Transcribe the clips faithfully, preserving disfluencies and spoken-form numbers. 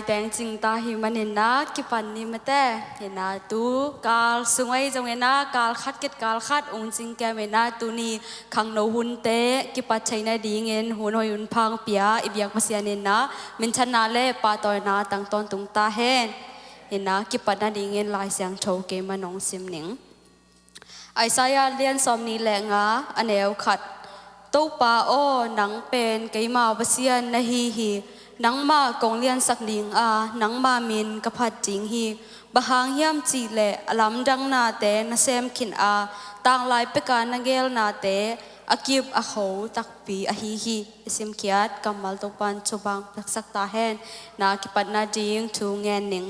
Teng cing ta hi manin ah kipan ni mate. Hi-in ah tu kal sung ahi zongin ah kal khat khit kal khat ung cing kei manin ah tuni khangno hunte kipat theih nadingin hun hoih hun pha hong pia i biak Pasian in ah minthanna le pahtawina tang tawntung ta hen. Hi-in ah kipat nadingin Lai Siangtho keimah nong sim ning. Isaiah lian sawmnih le nga, a neu khat. Topa aw, nang pen keima Pasian na hi hi. Nangmah kong liansak ding a, nangma min ka phat ding hi. Bang hang hiam cih leh a lamdang nate na sem khin a, tanglai peka na geel nate a kip a kho takpi ahi hi. I simkhiat kammal Topa'n thupha hong piaksak ta hen. Na kipat nading thu ngen ning.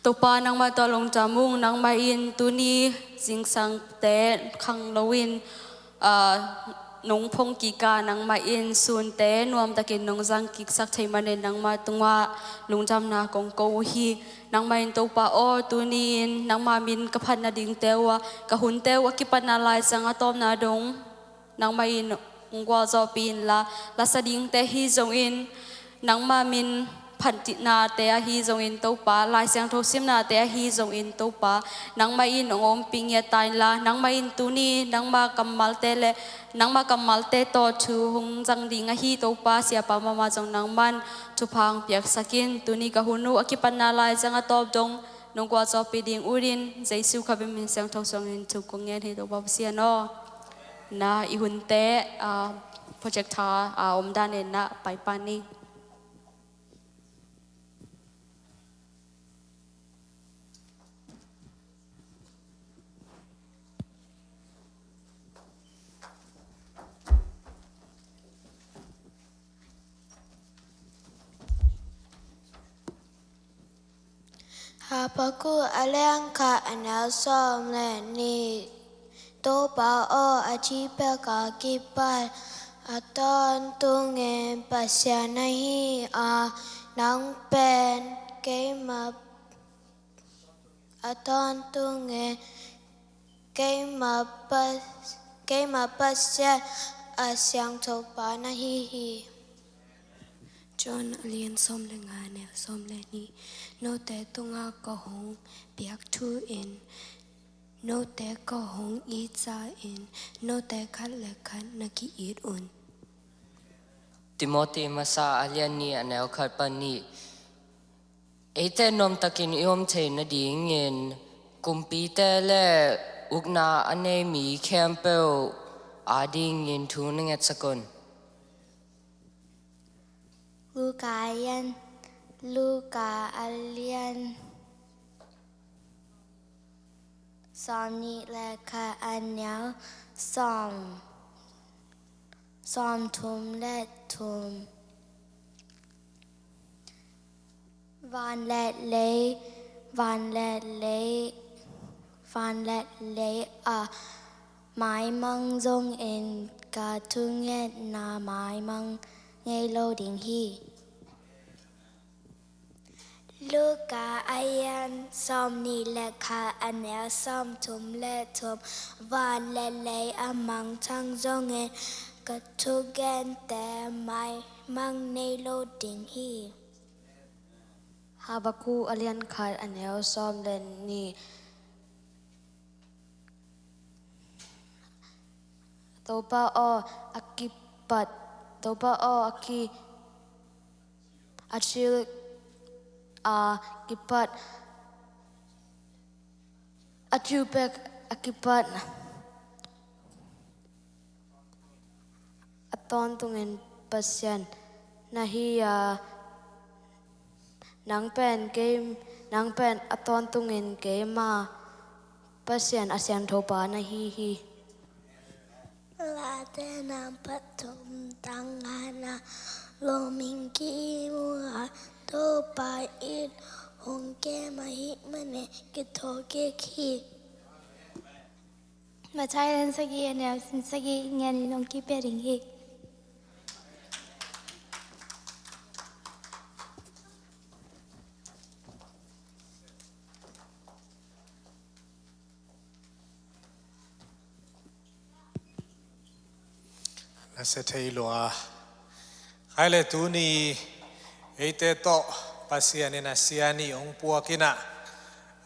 Topa, nangmah tawh lungdam ung. Nangmah in tuni zingsangte khangno in, aa, nong phong kik a, nangmah in sunte nuamtakin nong zang kiksak thei manin nangmah tungah lungdamna kong ko uh hi. Nangmah in Topa aw, tuni in nangmah min ka phat nadingte uh a, ka hunte uh a kipatna laizang a tawpna dong nangmah in hong gualzawhpih inla, lasa dingte ahi zongin, nangmah min phatnate ahi zongin Topa, Lai Siangtho simnate ahi zongin Topa, nangmah in hong ompih ngiat ta inla, nangmah in tuni nangmah kammalte le nangmah kammalte tawh thu hong zang ding ahi Topa, siapa mahmah zong nangmah'n thupha hong piaksak in. Tuni ka hun uh a kipatna laizang a tawp dong nong gualzawhpih ding utin, Jesu Khazih min siangtho suangin thu kong ngen hi Topa Pasian aw. Na i hunte, aa, projector a om dan in na pai pan ni. Habakkuk a lian khat, a neu sawm le nih. Topa aw, a thi pek a kipat a tawntungin Pasian na hi a, nang pen keima a tawntungin keima Pas-, keima Pasian a siangthopa na hi hi. John a lian sawm le nga, a neu sawm le nih. Note tungah ka hong piak thu in, note ka hong it sa in, note khat le khat na ki-it un. Timoti masa a lian nih, a neu khat pan nih. Eite nuamtakin i om theih nadingin kumpite le ukna a nei mi khempeuh adingin thu na ngetsak un. Luka a lian, Luka a lian sawmnih le khat, a neu sawm, sawmthum le thum. Van le lei, van le lei, van le lei a maimang zongin ka thungetna maimang ngei lo ding hi. Luka a lian sawmnih le khat, a neu sawmthum le thum. Van le lei a mangthang zongin ka thugente maimang ngei lo ding hi. Habakkuk a lian khat, a neu sawm le nih. Topa aw, a kipat, Topa aw, a ki, a thil a kipat, a thil pek a kipat a tawntungin Pasian na hi a, nang pen kei, nang pen a tawntungin keima Pasian a siangthopa na hi hi. Late nang pathum tang ngana loming ki mu a, Topa in hong kem ahih manin kitho kik hi. Mathai lian sagih, a neu sagih ngen in hong kipia ding hi. Na sia thei lua. Khai le tuni Eite tawh Pasian in a sia nih hong puak in ah,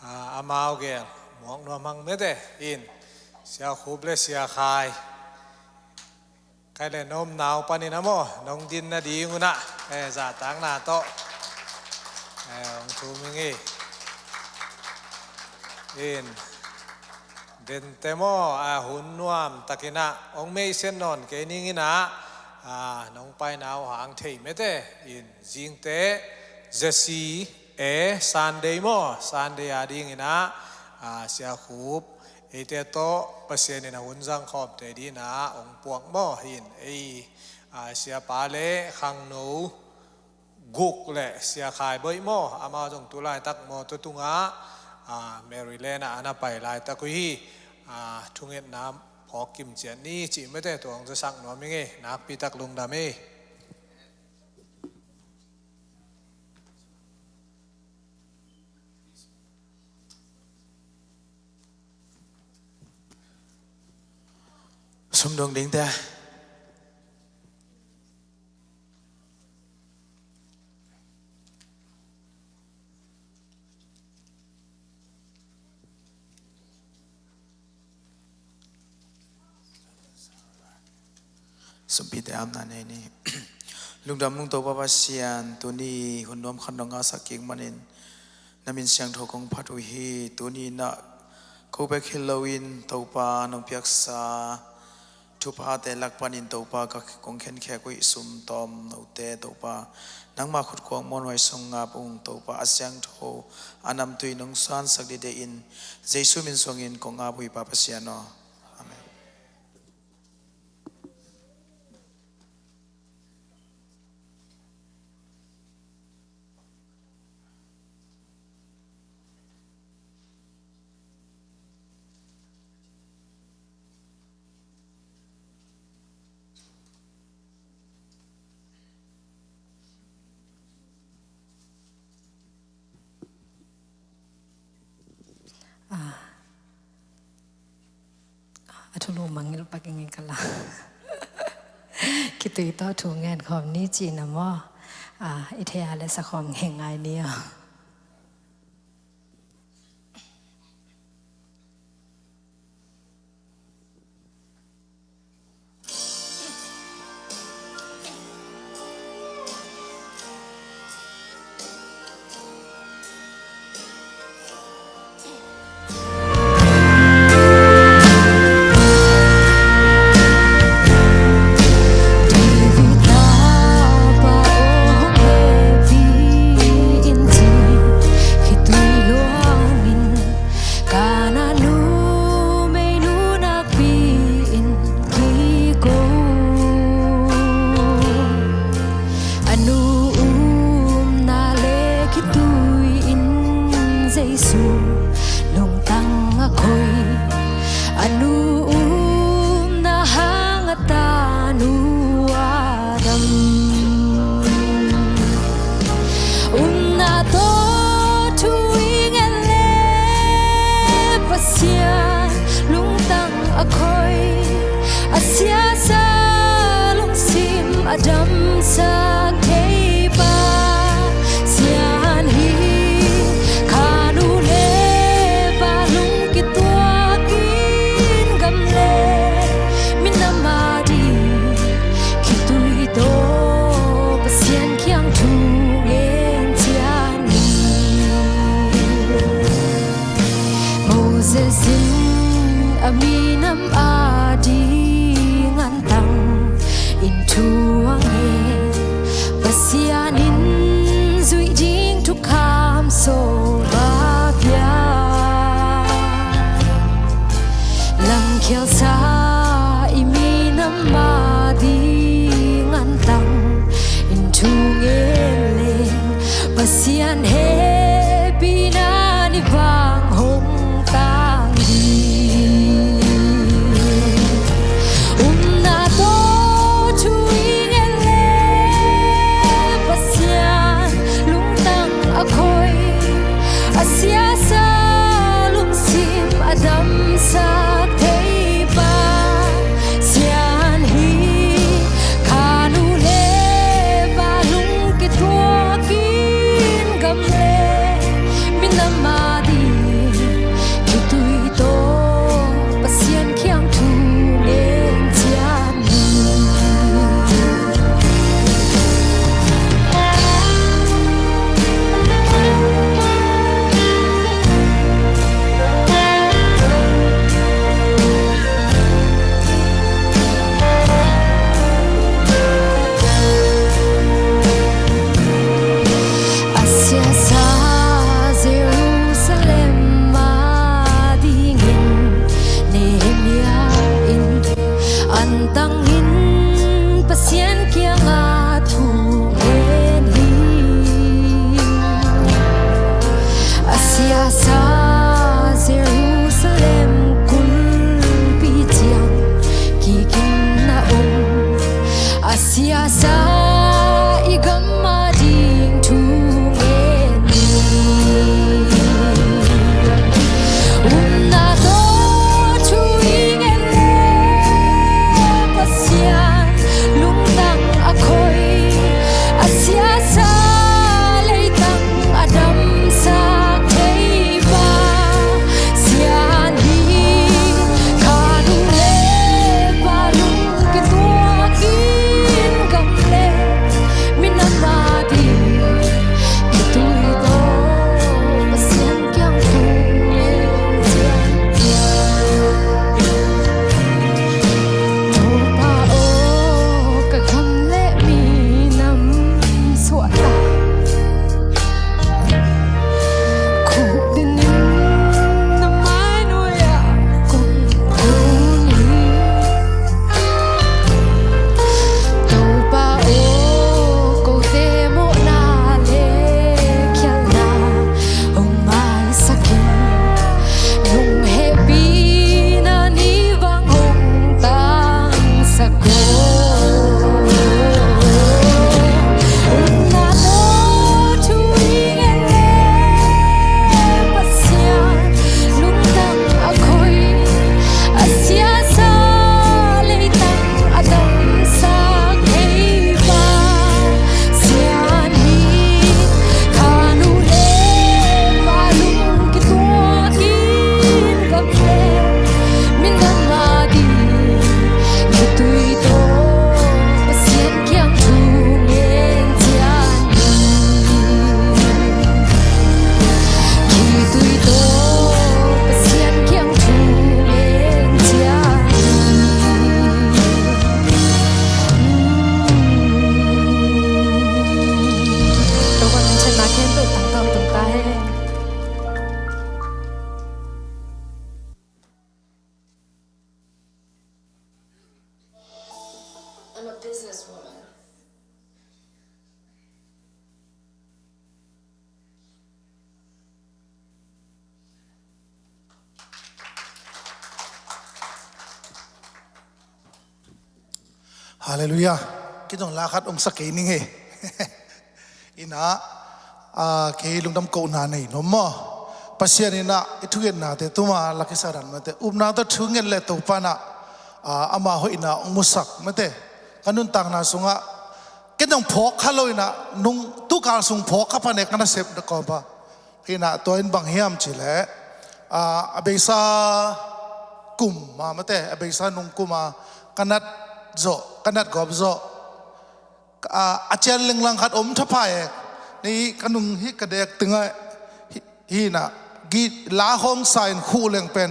a, amau gel muak nuam hang mete in, Sia Khup le Sia Khai, kai le na omna uh panin a maw, nong din nading un ah, eh, zahtakna tawh, eh, hong thum ing ei. In, Dente maw, a, hun nuam takin ah hong meisiat nawn kei ning in ah, a, nong paina uh hang thei mete in, zingte Zesi e Sunday maw, Sunday a ding in ah, a, Sia Khup eite tawh Pasian in a hun zang khawmte ding in ah hong puak maw in, ei, a, siapa le khangno guk le Sia Khai Boih maw, amau zong tu laitak mawtaw tungah, a, Maryland ah a na pai laitak uh hi. A, thungetna phawk kimciat ni cih mete, tua hong zasak nuam ing ei, nakpi tak lungdam ei. Sum dong dingte. Sumpite amna nei ni. Lungdam lungto Pa Pasian, tuni hun nuam khat nong ngahsak kik manin na min siangtho kong phat uh hi. Tuni in ah ko bek hi loin Topa nong piaksa thuphate lak panin Topa ka kong khenkhek uh hi. Sum tawm note Topa, nangma khut kuang muanhuai sung ngap ung Topa, a siangtho a namtui nong suansak dide in, Jesu min suangin kong ngap uh hi Pa Pasian aw. Amen. A, a thulu mangngilh pak ing ei ka la. Khitui tawh thu ngen khawm ni ci-in a maw. A, i thei a le sa khawm ngeingai ni aw. Kana numei nu nakpi-in kiko, a nu umna le khitui-in Jesu lungtang a khoi, a nu umna hang a tanu a dam. Umna tawh thu i ngen le Pasian lungtang a khoi, a siasa lungsim a damsak thei Pasian hi. Kha nu le pa lungkituakin gam le minam a ding khitui tawh Pasian kiang thu ngen ciat ni. Moses in a minam a ding antang in thu a ngen, Pasian in zuih ding thukham sawm a pia. Lamkhialsa i minam a ding antang in thu ngen leng, Pasian hehpihna ni vang hong tang ding. Umna tawh thu i ngen le Tawh thu i ngen le Pasian lungtang a khoi, a siasa leitang a damsak thei pa, sian hi kha nu le pa lung kituak in gam le minam a ding kitui tawh Pasian kiang thu ngen ciang. Topa aw, ka gam le minam suahtak khukdin in na mai nuai-ah kong kul hi. Topa aw, kote mawhna le khialhna hong maisak in, lunghehpihna ni bang hong tangsak aw. Upna tawh thu i ngen le Pasian lungtang a khoi, a siasa leitang a damsak thei pa, sian hi kha nu le pa lung kituak in gam le minam a ding kitui tawh Pasian kiang thu ngen ciang hi. Kitui tawh Pasian kiang thu ngen ciang hi. Topa min thang, na khen to tang tang tang ta hen. I'm a businesswoman. Halleluiah. Kei zong la khat ong sa kei ning e. Inah, ah, kei lungdam kohna nei nuam maw. Pasian inah i thungetnate tuma la kisa dan mate, upna tawh thunget le Topa inah, ah, ama hoihna ong musak mate. Ka nuntakna sungah kei zong phawk kha lo inah, nung tukal sung phawk kha pane ka nasep na kawm pa. Hinah tua in bang hiam cih leh, ah, a beisa kum a mate, a beisa nung kum a ka nat zawh, ka nat gawp zawh, ah, a cian lenglang khat om thapai e. Ni ka nung hi ka dek tengah hi, hinah gi la hawm sa in khuh leng pen,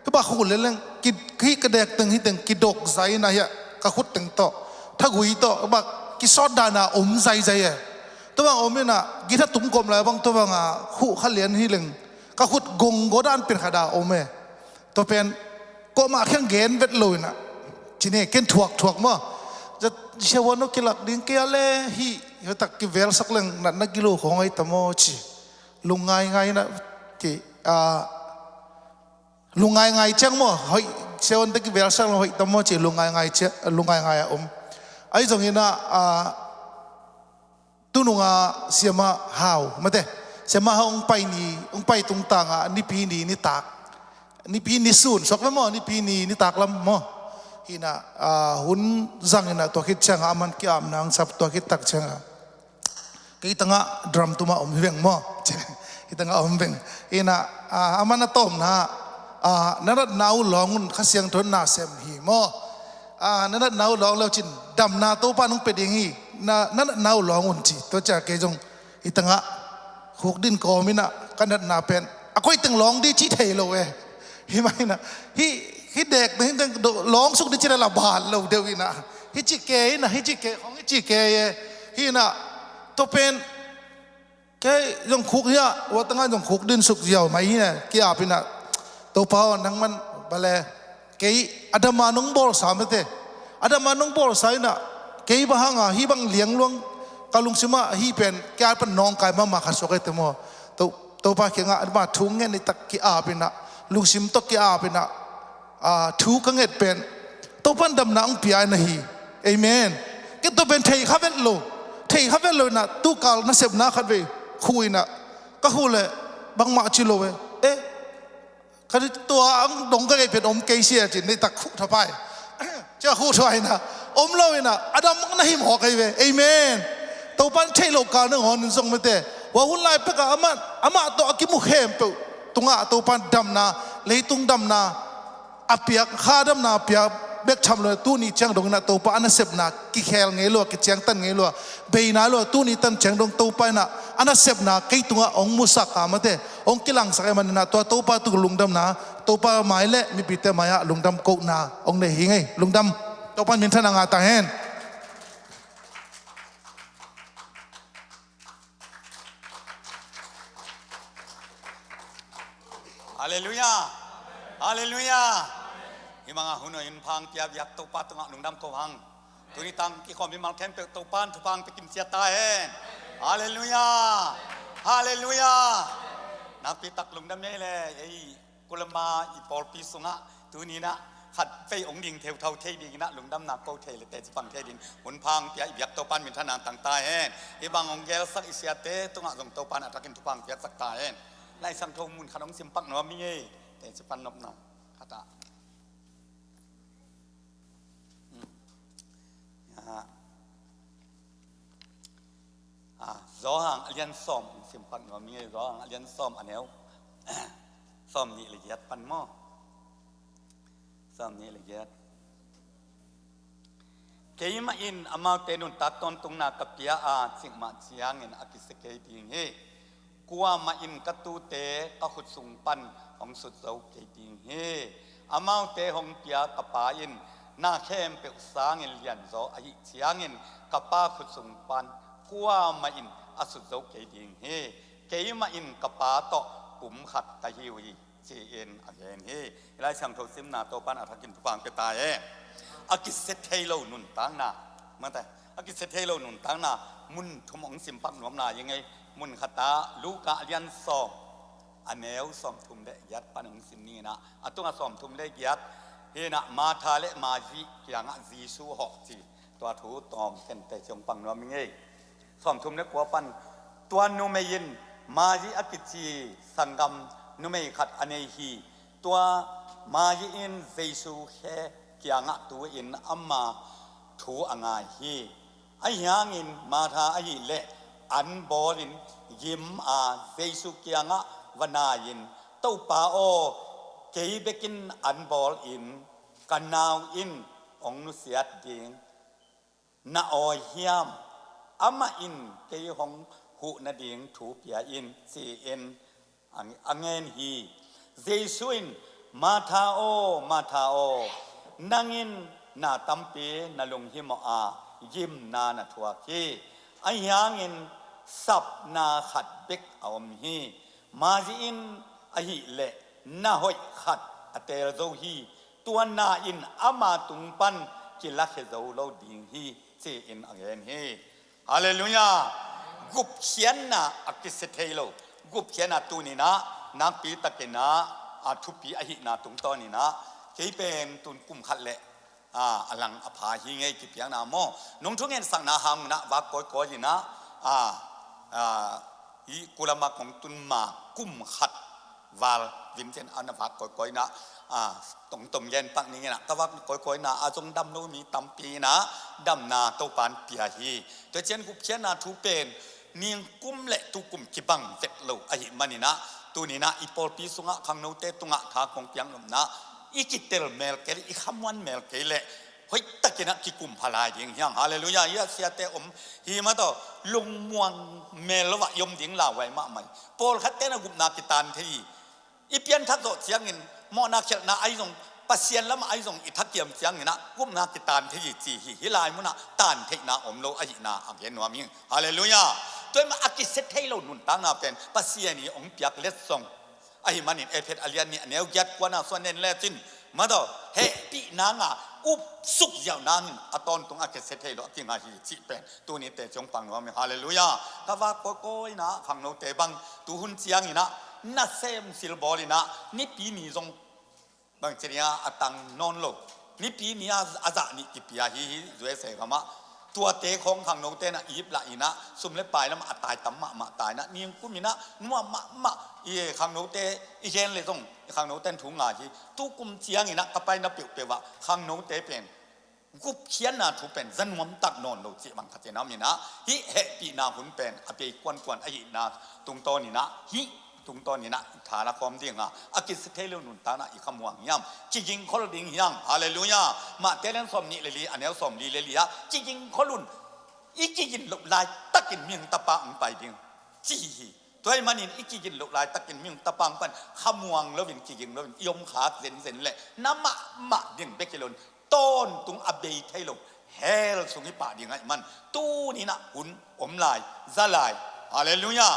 hi bak khuh leleng ki, hi ka dek teng hi teng kidok zai inah hiah ka khut teng tawh, thagui tawh, hi bak kisawt dana om zaizai e. Tua bang om inah githa tum kawm lai bang tua banga khuh kha lian hi leng ka khut gong gawdan pen khat a om e. Tua pen kuamah khiang gen vet lo inah cine ken thuak thuak maw. Zat siavuan no kilak ding kei a le hi, hi tak kivelsak leng natna gilo khong ai ta maw ci. Lungngai ngai inah ki, ah, lungngai ngai ciang maw, hoih, siavuante kivelsak leng hoih ta maw ci, lungngai ngai ciang, lungngai ngai a om. Ahi zong inah, ah, tununga siama hau mate, siama hau ong pai ni, ong pai tungtanga nipi ni nitak, nipi ni sun suak ve maw, nipi ni nitak lam maw. Hinah, ah, hun zang inah tua khit cianga aman ki-apna ang sap tua khit tak cianga kei tangah drum tuma om hi veng maw. Kei tangah om veng. Hinah, ah, aman a tawmna, ah, na natna uh lawng un, Kha Siangtho in na sem hi maw. Ah, na natna uh lawng leu cin damna Topa nong pia ding hi, na, na natna uh lawng un ci. Tua cia kei zong hi tangah khukdin kawm inah ka natna pen a koiteng lawng di ci thei lo e. Hi mah inah hi, hi dek na hi teng lawng suk di ci la la bat lo deuh inah hi ci ke inah, hi ci ke khong hi ci ke e. Hinah tua pen kei zong khuk hiah, ua tangah zong khukdin suk ziau mai hi ne, ki-ap inah, Topa aw nangman bale, kei a dama nong bawlsa mate, a dama nong bawlsa inah, kei bang hanga hi bang liangluang ka lungsimah hi pen, kei a pan nawngkai mahmah khat suak ei te maw. To, Topa kiangah a dama thu ngen i tak ki-ap inah, lungsim tawh ki-ap inah, ah, thu ka nget pen Topan damna hong pia na hi. Amen. Kei tua pen thei kha vet lo, thei kha vet lo inah tukal nasepna khat vei khuh inah ka khuh leh bangmah ci lo e. Eh, Ka tua ang dong ka kei pen om kei sia cin, nei tak khuh thapai. Cia khuh thapai na om lo ina, a dam na him hawk kei ve. Amen. Topan thei lo ka na ngon in zong mete. Wa hun lai peka amah, amah tawh a kimu khempeuh tungah Topan damna, leitung damna a piak, kha damna a piak bek tham lo, tuni ciang dong ina Topa a nasepna kikhel ngei lo, kiciangtan ngei lo, beina lo, tuni tan ciang dong Topa ina a nasepna kei tungah hong musak a mate, hong kilangsak e manina tua Topa tung lungdamna, Topa mai le mipite mai ah lungdam kohna hong nei hi ngei. Lungdam. Topa minthanna ngah ta hen. Halleluiah. Halleluiah. Hih bangah hun hoih hun pha hong pia biak Topa tungah lungdam ko hang. Tuni tang kikhawm mimal khempeuh Topa in thupha hong pia kimciat ta hen. Halleluiah. Halleluiah. Nakpi tak lungdam ei le ei. Kulama i pawlpi sungah tuni inah khat vei hong ding theuthau thei ding inah lungdamna ko thei le teci pang thei ding hun pha hong pia i biak Topan minthanna tang ta hen. Hih bang hong gelsak i siate tungah zong Topan a thakin thupha hong piaksak ta hen. Lai Siangtho mun khat hong simpak nuam ing ei. Teci pan nopna khatah. Hmm. Ah, Johan a lian sawm hong simpak nuam ing ei, Johan a lian sawm a neu sawm nih le giat pan maw? Sawm nih le giat. Keimah in amaute nuntak tawntungna ka pia a, cikmah ciangin a kisia kei ding hi. Kuamah in ka tuute ka khut sung pan hong sut zo kei ding hi. Amaute hong pia ka Pa in na khempeuh sangin lianzaw ahih ciangin ka Pa khut sung pan kuamah in a sut zo kei ding hi. Keimah in ka Pa tawh pum khat ka hi uh hi, ci-in a gen hi. Hih Lai Siangtho simna Topan a thakin thupha hong pia ta hen. A kisia thei lo nuntakna. Mate, a kisia thei lo nuntakna mun thum hong simpak nuam lai ing ei. Mun khatah Luka a lian sawm a neu sawm thum le giat pan hong sim ning inah, a tungah sawm thum le giat hi inah Martha le Mari kiangah Jesu hawh ci. Tua thu tawm kente ciong pang nuam ing ei. Sawm thum le kua pan, tua numei in Mari a kici sanggam numei khat a nei hi. Tua Mari in Jesu khe kiangah tu-in ama thu a ngai hi. Ahi hangin Martha ahih leh an bawlin gim a Jesu kiangah va nai-in, Topa aw, kei bekin an bawlin ka nau in hong nusiat ding na awi hiam? Amah in kei hong huh nading thu pia in, ci-in a, a ngen hi. Jesu in, Martha aw, Martha aw, nang in na tampi na lunghimawh a, gimna na thuak hi. Ahi hangin sapna khat bek a om hi. Mari in ahih leh na hoih khat a teel zo hi. Tua na in ama tung pan kilakhia zo lo ding hi, ci-in a gen hi. Halleluiah. Gupkhiatna a kisia thei lo. Gupkhiatna tuni inah nakpi takin ah a thupi ahihna tungtawn inah kei pen tun kum khat le a, a lang a pha hi ngei kipiakna maw. Nong thungensakna hang inah vak kawikawi inah, a, a, i kulama kong tun ma kum khat val vincen a na vak kawikawi inah, a, tongtom gen pak ning inah ka vak kawikawi inah a zong dam lo mi tampi inah damna Topan pia hi. Tua cian gupkhiatna thu pen ningkum le tukum kibang vet lo ahih man inah tuni inah i pawlpi sungah khangnote tungah tha kong piak nopna i kitel mel kei le i khamuan mel kei le hoihtakin ah kikum pha lai ding hi hang. Halleluiah. Hih a siate om hi mah tawh lungmuang mel lo ah i om ding lauhuai mahmah hi. Pawlkhatte na gupna kitan thei hi. I pianthak zawh ciangin mawhna khialhna ahi zong Pasian lamah ahi zong i thakiam ciangin ah gupna kitan thei hi ci hi. Hih lai munah tan theihna om lo ahihna a gen nuam hi. Halleluiah. Tua i mah a kisia thei lo nuntakna pen Pasian i hong piak letsong ahih manin Efesa a lian nih a neu giat kuana suan nen lecin mah tawh hehpihna ngah upsuk ziau nangin a tawntung a kisia thei lo a kinga hi cih pen tuni teci hong pang nuam hi. Halleluiah. Ka vak kawikawi inah khangnote bang tuhun ciang inah nasem silbawl inah nipi ni zong bangci ding a tang nawn lo. Nipi ni a, a zah nih kipia hi, hi U S A gamah. Tuate khawng khangnote na ip lah inah sum le pai lamah a tai tam mahmah tai nah, ningkum inah nuam mahmah i khangnote i gen le zong i khangnote in thu ngai hi. Tukum ciang inah ka paina peuhpeuh ah khangnote pen gupkhiatna thu pen za nuamtak nawn lo cih bang khat in a om inah, hih hehpihna hun pen a bei kuankuan ahihna tungtawn inah, hih tungtawn inah i tha la khawm ding a, a kisi thei lo nuntakna i khamuang hiam? Kigingkhol ding hiam? Halleluiah. Matthai lian sawm nih le li, a neu sawm li le li ah, kigingkhol un, i kigin loh laitakin mihing tapa hong pai ding, ci hi. Tua ahih manin i kigin loh laitakin mihing tapa hong pai in khamuang loin, kiging loin i om khak zenzen leh na mahmah ding bek hi loin tawntung a bei thei lo hell sung i pah ding ahih man, tuni inah hun om lai, za lai. Halleluiah.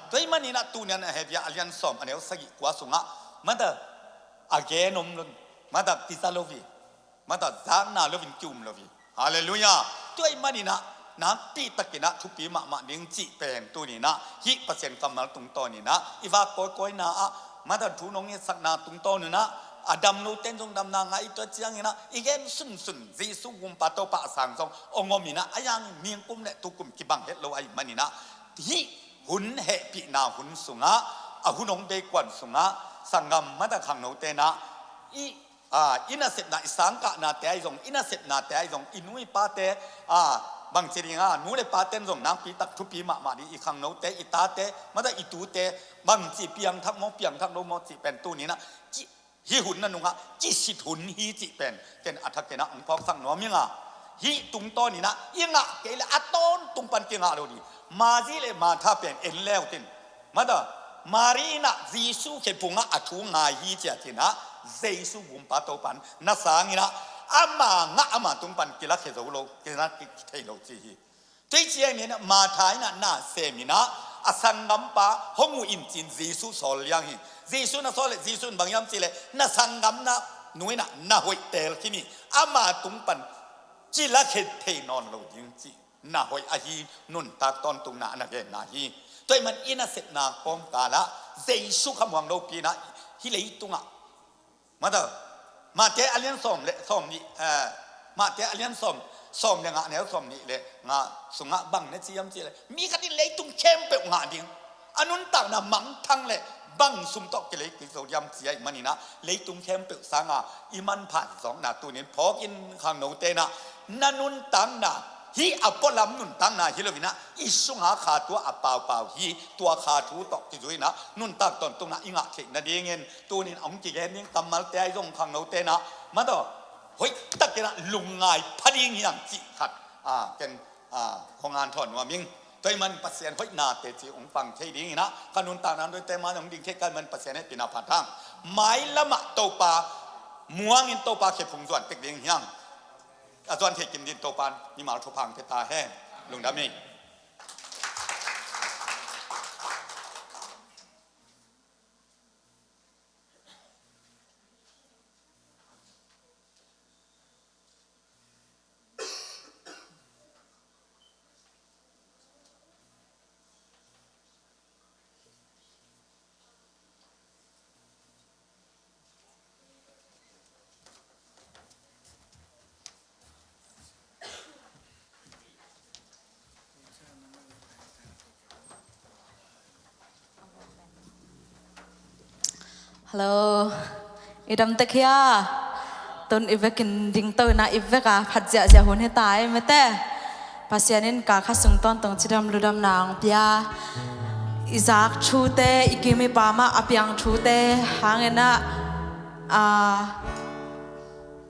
Tua ahih man inah tuni inah Hebru a lian sawm, a neu sagih kua sungah mada a gen om loin, mada kiza lo hi, mada zakna loin ki-um lo hi. Halleluiah. Tua ahih man inah nakpi takin ah thupi mahmah ding cih pen tuni inah hih Pasian kammal tungtawn inah i vak kawikawina ah, mada thu nong ngetsak na tungtawn inah, a dam lote in zong damna ngah i, tua ciang inah i gen sunsun Jesu Gumpa Topa a sang zong hong om inah, a yang in ningkum le tukum kibang het lo ahih man inah, hih hun hehpihna hun sungah, a hun hong bei kuan sungah sanggam, mada khangnote inah i, a, i nasepna, i sangkahnate ahi zong, i nasepnate ahi zong, i nu i pate, a, bangci ding a, nu le pate in zong nakpi tak thupi mahmah ding, i khangnote, i tate, mada i tute, bangci piangthak maw, piangthak lo maw cih pen tuni inah, ci, hih hun na nungah kisit hun hi cih pen ken a thak inah hong phawksak nuam ing a, hih tungtawn inah i ngah kei leh a tawntung pan kingah lo ding. Mari le Martha pen en le uh tin, mada Mari inah Jesu khephung ah a thu ngai hi ci a ci inah, Jesu Gumpa Topa in na sang inah ama ngah ama tung pan kilakhia zo lo, kila thei lo ci hi. Tua ahih ciangin Martha inah na sem inah a sanggampa hong uh in ci-in Jesu sawl liang hi. Jesu na sawl leh Jesu in bang hiam cih leh na sanggamna nu inah na hoih teel khin hi, ama tung pan kilakhia thei nawn lo ding cih na hoih ahi nuntak tawntungna a na genna hi. Tua ahih man i nasepna kawmkal ah Jesu khamuang lopi inah hih leitungah, mada Matthai a lian sawm le sawm nih, eh, Matthai a lian sawm, sawm le nga, a neu sawm nih le nga sungah bang na ci hiam cih leh, mi khat in leitung khempeuh ngah ding, a nuntakna mangthang leh bang sum tawh kilei kik zo diam ci ahih man inah, leitung khempeuh sanga i manpha zawkna tuni in phawk in, khangnote inah na nuntakna hih a pualam nuntakna hi lo inah, i sunga kha tua a paupau hi, tua kha thu tawh kizui inah nuntak tawntungna i ngah theih nadingin tuni in hong kigen ding kammalte ahi zong khangnote inah, mada hoih takin ah lungngai pha ding hiam cih khat, a, ken, a, hong an thawn nuam ing. Tua ahih man Pasian hoihnate ci hong pang thei ding inah, ka nuntakna nuite mah hong ding thei ka hih man Pasian hehpihna phat hang. Mailamah Topa muangin Topa khephung zuan tek ding hiam? A zuan thei kim dingin Topa in mimal thupha hong pia ta hen. Lungdam hi. Hello. I dam tek hia? Tun i vekin dingto inah i vek a phat ziahziah hun hi ta ei mete. Pasian in kal khat sung tawntung cidam ludamna hong pia. I zak thute, i kim i pam ah a piang thute hangin ah, a,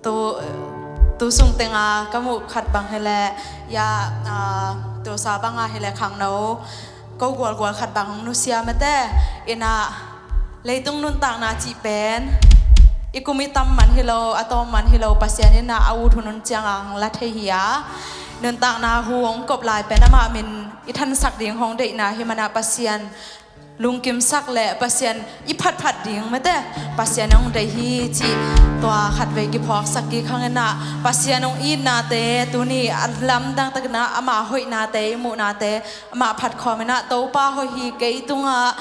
tu, tu sung tenga ka muh khat bang hileh, ya, a, tu sa banga hileh khangno ko gualgual khat bang hong nusia mete. Inah leitung nuntakna cih pen i kum i tam man hi lo, a tawm man hi lo, Pasian inah a ut hun hun cianga hong la thei hi a, nuntakna hu hong kop lai pen amah min i thansak ding hong deihna hi manah Pasian lungkimsak le Pasian i phatphat ding mete, Pasian hong deih hi cih tua khatvei kiphawksak kik hang inah, Pasian hong itnate tuni a lamdang takin ah ama hoihnate i muhnate amah phat khawm inah, Topa hoih hi, kei tungah,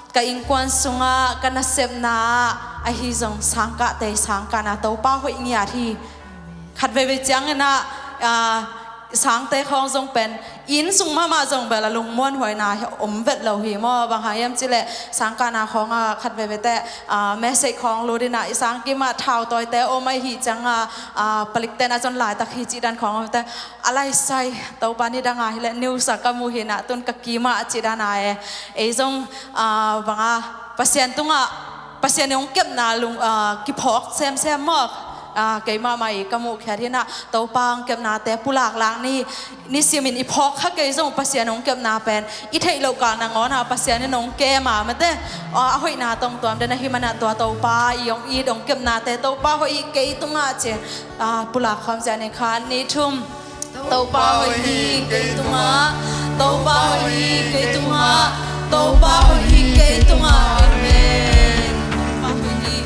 ka innkuan sungah, ka nasepna ah ahi zong sangkahte sangkahna Topa hoih ngiat hi. Khatveivei ciangin ah, a, I sangte khawng zong pen inn sung mahmah zong bel a lungmuanhuaina hi om vet lo hi maw? Bang hang hiam cih leh sangkahna khawng a khat veve teh, ah, message khawng lut in ah i sang kim ah thautawite om ahih ciang a, ah, palikte in a zon laitak hi cih dan khawng om teh, a laisai Topa nidang a hi leh news ah ka muh hi in ah tun ka kim ah cih dan a e. Ei zong, ah, bang a Pasian tungah Pasian in hong kepna lung, ah, kiphawk semsem maw? Ah, keimah mah i ka muhkhiat hi in ah Topa hong kepnate pulaklak ni, nisimin i phawk kha kei zong Pasian hong kepna pen i theih loh kal nangawn ah Pasian in hong kem a mate, ah, a hoihna tawh hong tuam den ahih man ah tua Topa i hong it hong kepnate Topa hoih hi kei tungah ci, ah, pulak khawm ciat ni. Khat, nih, thum. Topa hoih hi kei tungah, Topa hoih hi kei tungah, Topa hoih hi kei tungah. Amen. Topa hoih hi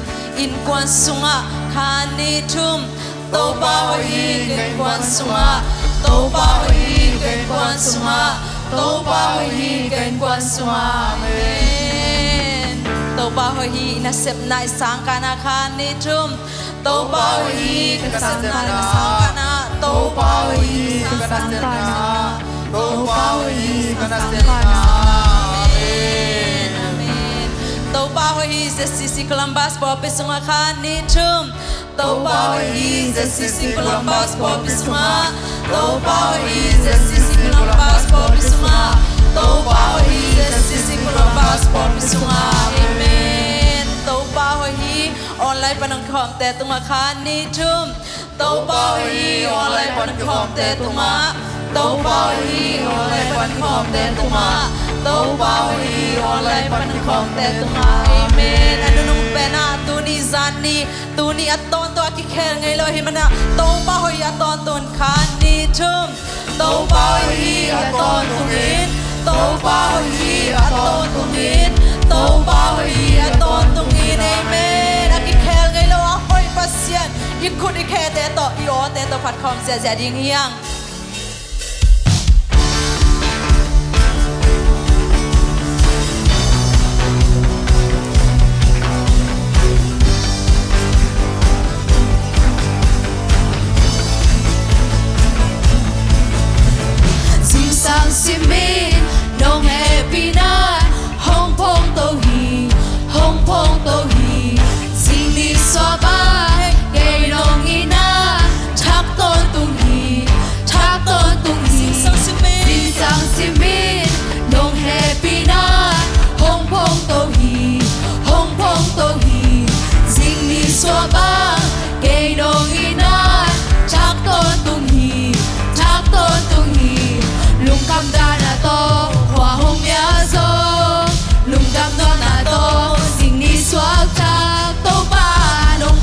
innkuan sungah. Khat, nih, thum. Topa hoih hi ka innkuan sungah, Topa hoih hi ka innkuan sungah, Topa hoih hi ka innkuan sungah. Amen. Topa hoih hi i nasepna, i sangkahna. Khat, nih, thum. Topa hoih hi ka nasepna, ka sangkahna. Topa hoih hi ka nasepna. Topa hoih hi ka nasepna. Amen. Amen. Topa hoih hi Z C C Columbus pawlpi sungah. Khat, nih, thum. Topa hoih hi Z C C Columbus pawlpi sungah. Topa hoih hi Z C C Columbus pawlpi sungah. Topa hoih hi Z C C Columbus pawlpi sungah. Amen. Topa hoih hi online pan hong kikhawmte tungah. Khat, nih, thum. Topa hoih hi online pan hong kikhawmte tungah. Topa hoih hi online pan hong kikhawmte tungah. Topa hoih hi online pan hong kikhawmte tungah. Amen. A nunung pen ah tuni zan ni, tuni a tawntung a kikhel ngei lo ahih man ah Topa hoih hi a tawntung. Khat, nih, thum. Topa hoih hi a tawntung in, Topa hoih hi a tawntung in, Topa hoih hi a tawntung in. Amen. A kikhel ngei lo a hoih Pasian i khut i khete tawh, i awte tawh phat khawm ziahziah ding hi hang. Zingsang simin nong hehpihna hong phongto hi, hong phongto hi. Zing nisuah bang kei nong itna thak tawntung hi, thak tawntung hi. Zingsang simin, zingsang simin nong hehpihna hong phongto hi, hong phongto hi. Zing nisuah bang kei nong itna thak tawntung hi, thak tawntung hi. Lungkham dan a tawh khua hong pia zong, lungdam nuamna tawh zing nisuah thak, Topa nong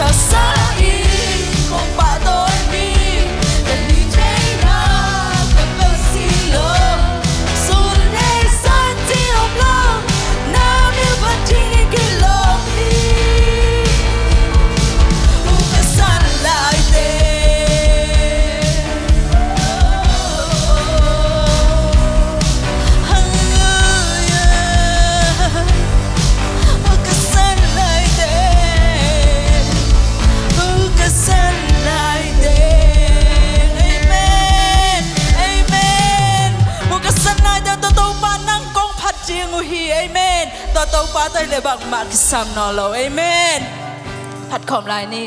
Ka sa in kong pahtawi mi, ka hih theihna ka pelh si lo. Sun le zan ci om lo, na mil phat ding in kilawm hi. Hong ka san lai teng. Halleluia. Hong ka san lai teng. Hong ka san lai teng. Amen. Amen. Hong ka san lai teng tawh Topa nang kong phat ding uh hi. Amen. Tawh Topa tawh le bangmah kisam nawn lo. Amen. Phat khawm lai ni.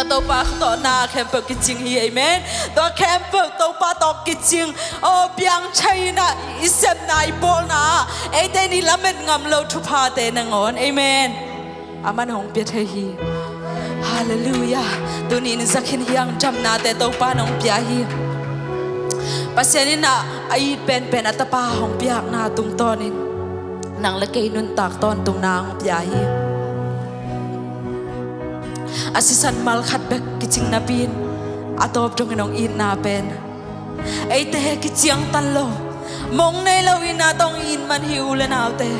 Topa tawh na khempeuh kicing hi, amen. Tua khempeuh Topa tawh kicing, aw, piang thei in ah i sepna i pawlna ah eite in i lamet ngam lo thuphate nangawn, amen. Aman hong pia thei hi. Halleluiah. Tuni in zakhin hiang damnate Topa in hong pia hi. Pasian in ah a it penpen a Tapa hong piakna tungtawnin nang le kei nuntak tawntungna hong pia hi. A sisan mal khat bek kicing napi in a tawp dongin hong itna pen eite he kiciangtan lo, mong nei lo itna tawh hong it man hi, u le naute.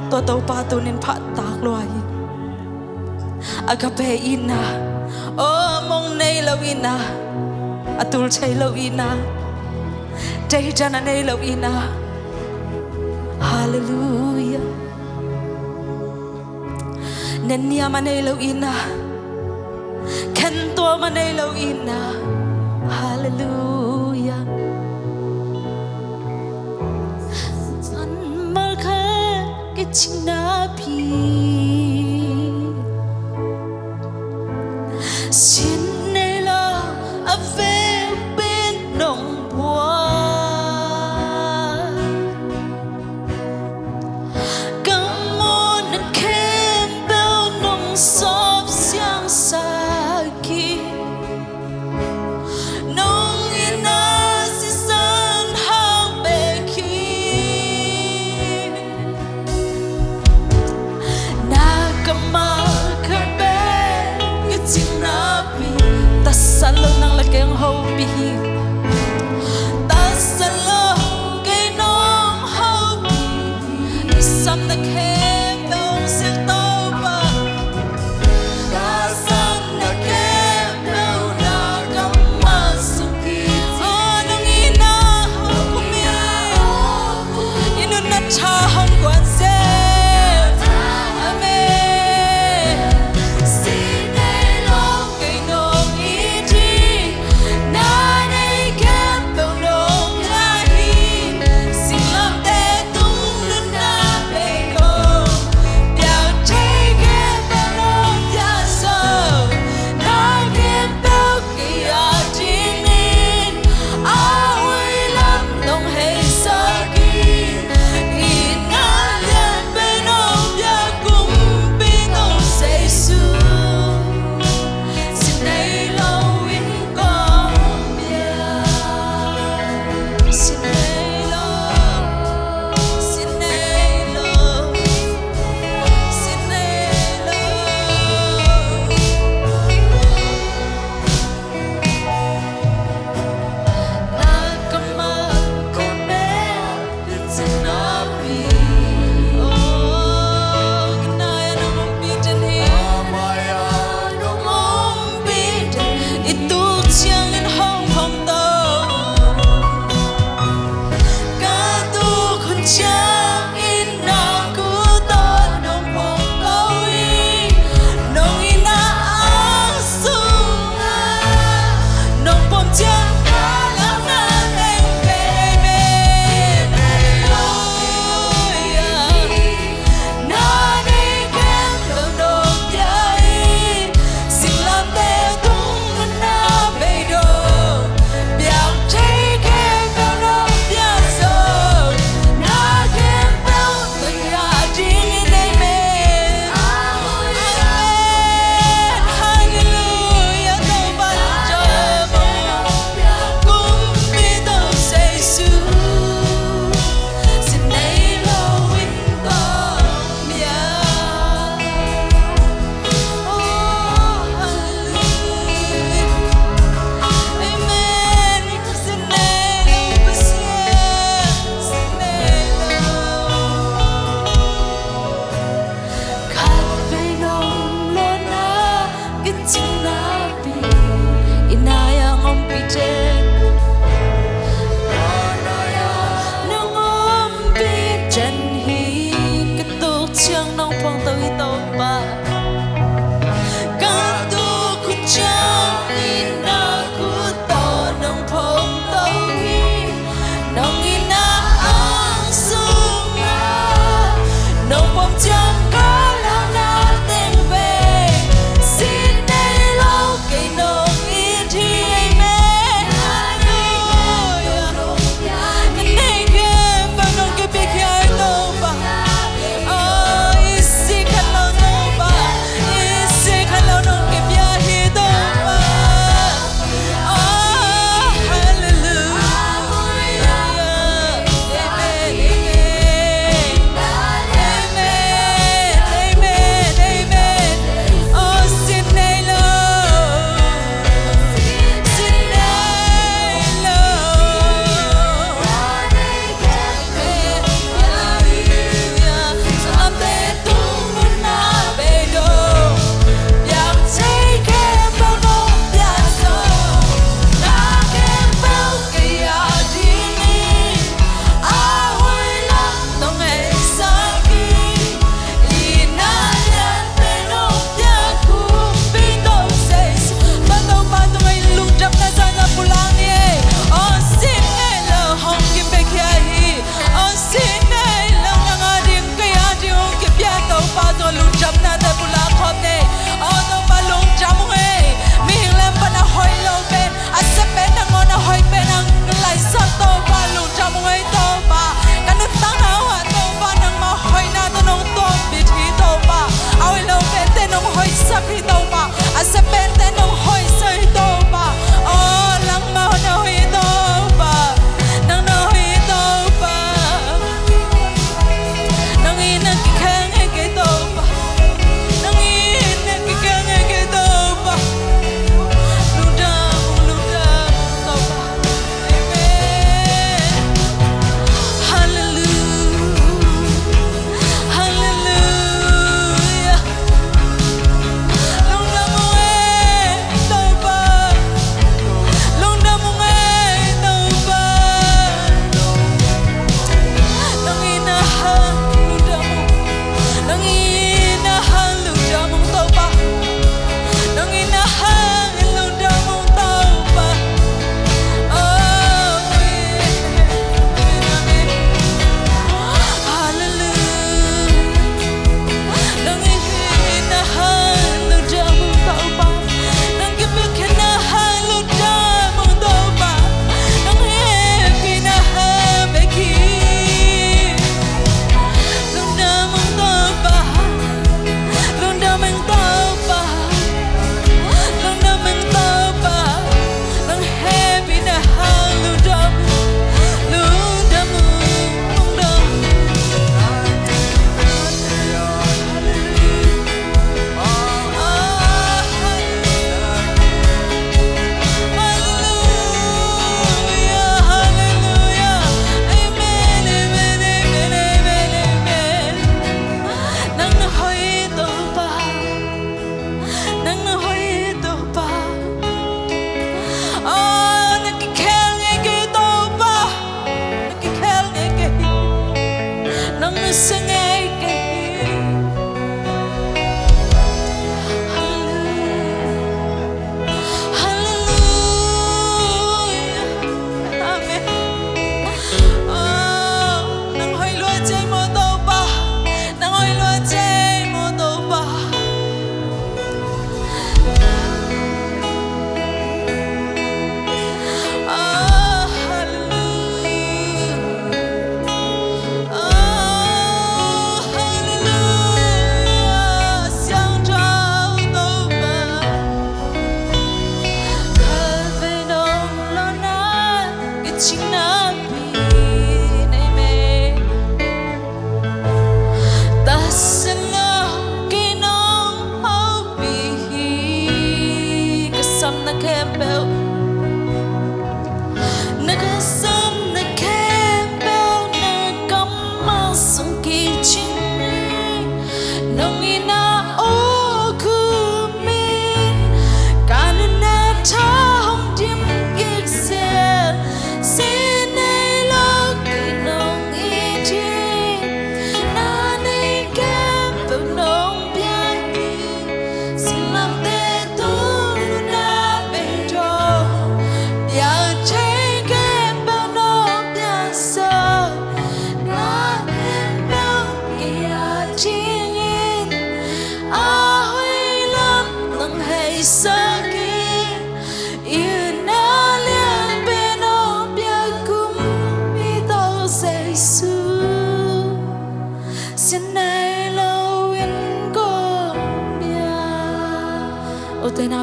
Tua Topa tunin phahtak lua hi. Agape itna, aw, mong nei lo itna, a tul thei lo itna, deihdan a nei lo itna. Halleluiah. Nenniam a nei lo itna, khentuam a nei lo itna. Halleluiah. San mal khat kicing napi, sin nei lo a vekpi in nong buai. Ka muhna khempeuh nong sawp siangsak hi. Nong itna sisan hang bek hi. Na kammal khat bek kicing napi, tasat lo nang le kei hong hopih hi. Tasat lo kei nong hopih hi. I samna khempeuh hong silh Topa. Ka samna khempeuh na kammal sung kik hi. Aw, nong itna hong khum hi. I nunna tha hong guan zel. Amen. Sin nei lo kei nong it hi. Na nei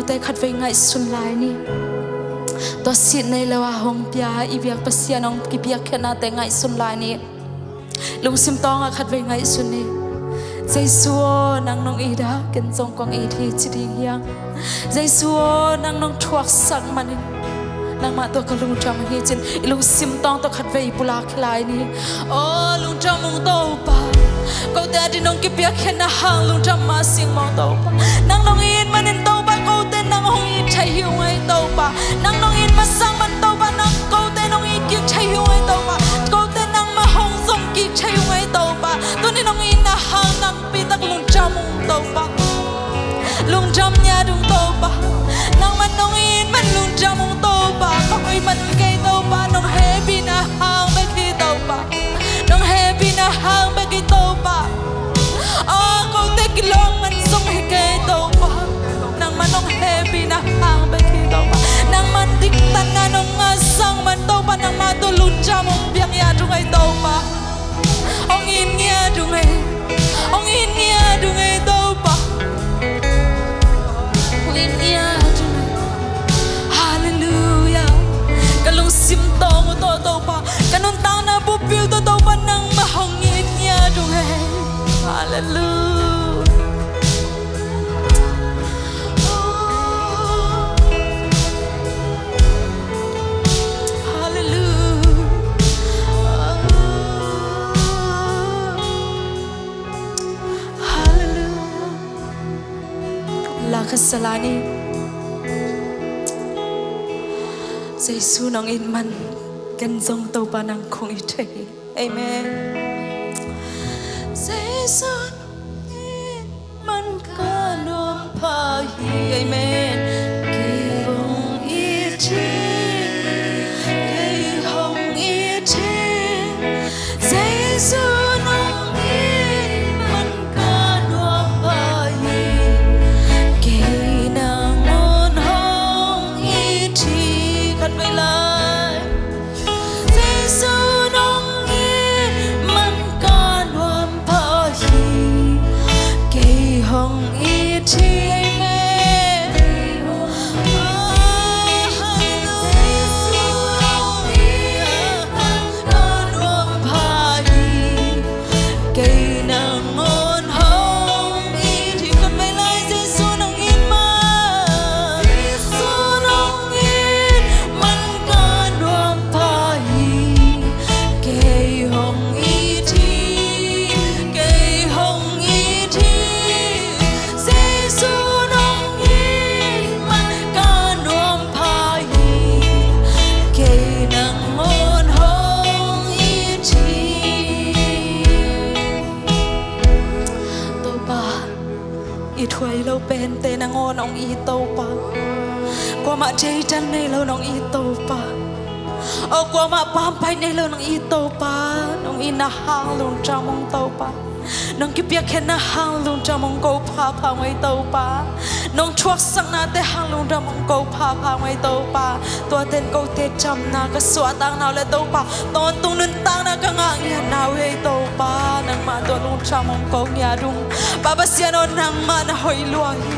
Te khatvei ngaihsun lai ni. Tua sit nei lo a hong pia i biak Pasian hong kipiakkhiatnate ngaihsun lai ni. Lungsim tawngah khatvei ngaihsun ni. Jesu aw, nang nong it a, ken zong kong it hi ci ding hiam? Jesu aw, nang nong thuaksak manin nangmah tua ka lungdam hi cin i lungsim tawng tawh khatvei pulak lai ni. Aw lungdam ung Topa, kote ading nong kipiakkhiatna hang lungdam mah sing mawng Topa. Nang nong it manin Topa, kote nang hong it thei hi ung ei Topa. Nang nong it masang man Topa, nang kote nong it kik thei hi ung ei Topa. Kote nangmah hong zong kik thei hi ung ei Topa. Tuni nong itna hang nang pitak lungdam ung Topa. Lungdam ngiat ung Topa. Nangman nong it man lungdam ung Topa. Kong it man kei Topa, nong hehpihna hang bek hi Topa. Nong hehpihna hang bek hi Topa. Aw kote kilawng man zong hi kei Topa. Nangman nong hehpihna hang bek hi Topa. Nangman diktatna nong ngahsak man Topa, nangmah tawh lungdam hong piang ngiat ung ei Topa. Hong it ngiat ung ei. Hong it ngiat ung ei Topa. Hong it ngiat ung ei. Halleluiah. Ka lungsim tawng uh tawh Topa, ka nuntakna bup uh tawh Topa, nangmah hong it ngiat ung ei. Halleluiah. Halleluiah. Halleluiah. La khat sa lai ni. Jesu nong it man ken zong Topa nang kong it thei hi. Amen. Jesu nong it man ka nuam pha hi. Amen. Kei hong it hi, kei hong it hi. Jesu nong it man ka nuam pha hi. Kei nangawn hong it hi. Khatvei lai. Jesu nong it man ka nuam pha hi. Kei hong it hi. Amen. Jesu nong it man ka nuam pha hi. Kei nangawn hong it hi. Khatvei lai. Jesu nong it man, Jesu nong it man ka nuam pha hi. Kei hong it hi, kei hong it hi. Jesu nong it man ka nuam pha hi. Kei nangawn hong it hi. Topa, it huai lo pente nangawn hong it Topa. Kuamah deidan nei lo nong it Topa. Aw kuamah pampai nei lo nong it Topa. Nong itna hang lungdam ung Topa. Nong kipiakkhiatna hang lungdam ung, ko phapha ung ei Topa. Nong thuaksaknate hang lungdam ung, ko phapha ung ei Topa. Tuate in kote damna ka suahtakna uh le Topa, tawntung nuntakna ka ngah ngiatna uh ei Topa. Nangmah tawh lungdam ung, ko ngiat ung. Pa Pasian aw, nangmah na hoih lua hi.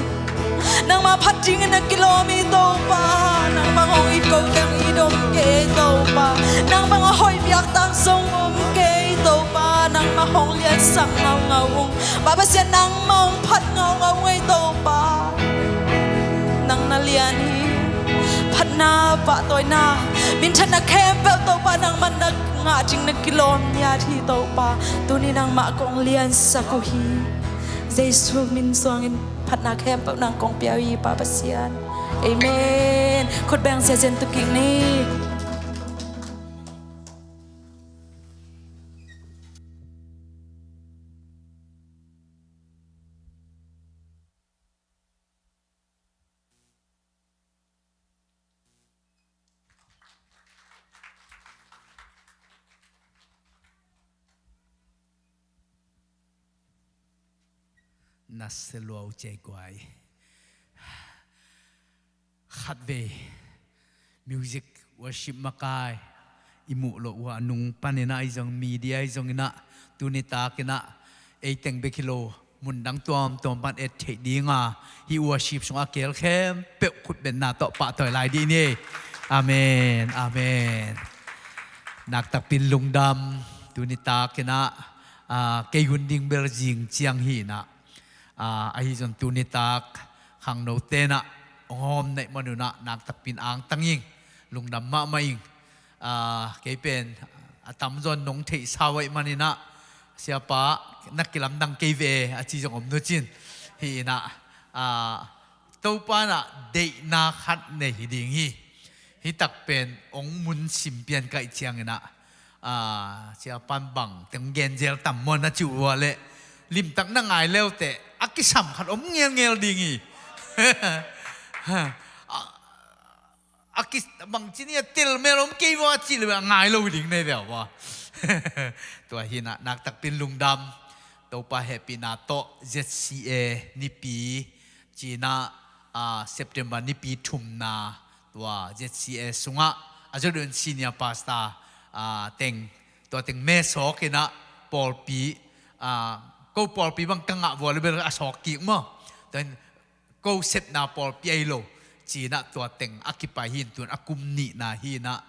Nangmah phat dingin na kilawm hi Topa. Nang bang hong it ko kiang it om kei Topa. Nang bang a hoih biaktak zong om kei Topa. Nangmah hong liansak ngaungau ung. Pa Pasian, nangmah hong phat ngaungau ung ei Topa. Nang na lian hi. Phatna, pahtawina, minthanna khempeuh Topa, nangmah na ngah ding na kilawm ngiat hi Topa. Tuni nangmah kong liansak uh hi. Jesu min suangin phatna khempeuh nang kong pia uh hi Pa Pasian. Amen. Khut beng ziahziah tu kik ni. Na sia lua uh cei guai. Khatvei music worship makai i muh loh uh a, nung panin ah i zong, media i zong in ah, tuni takin ah ei teng bek hi lo, mun dang tuamtuam pan et theih dinga, hih worship sungah a keel khempeuh khutbetna tawh pahtawi lai dih ni. Amen, amen. Naktakpin lungdam. Tuni takinah, ah, kei hun ding bel zing ciang hinah, ah, ahi zong tuni tak khangno tenah hong hawm naih manunah naktakpin angtang ing. Lungdam mahmah ing. Ah, kei pen a tamzaw nong theihsa uh ahih maninah, "Siapa, na kilamdang kei ve," a ci zong om nucin. Hinah, ah, Topa inah deihna khat nei hi ding hi. Hitak pen hong mun sim pian kaih cianginah, ah, siapa in bang teng genzel tam maw na ci uh leh, limtak na ngai leuteh a kisam khat om ngelngel ding hi. Ah, a ki, bangci ni a telmel om kei vua cih le a ngai lo ding nei veu vua. Tua hinah naktakpin lungdam. Topa hehpihna tawh Z C A nipi cinah, ah, September nipi thumna tua Z C A sungah a zodun senior pastor, ah, teng, tua teng mesawkinah pawlpi, ah, ko pawlpi bang ka ngah vua le bel a sawk kik maw. Tua in ko sepna pawlpi ahi lo cinah tua teng a kipai hin tun a kum nihna hinah,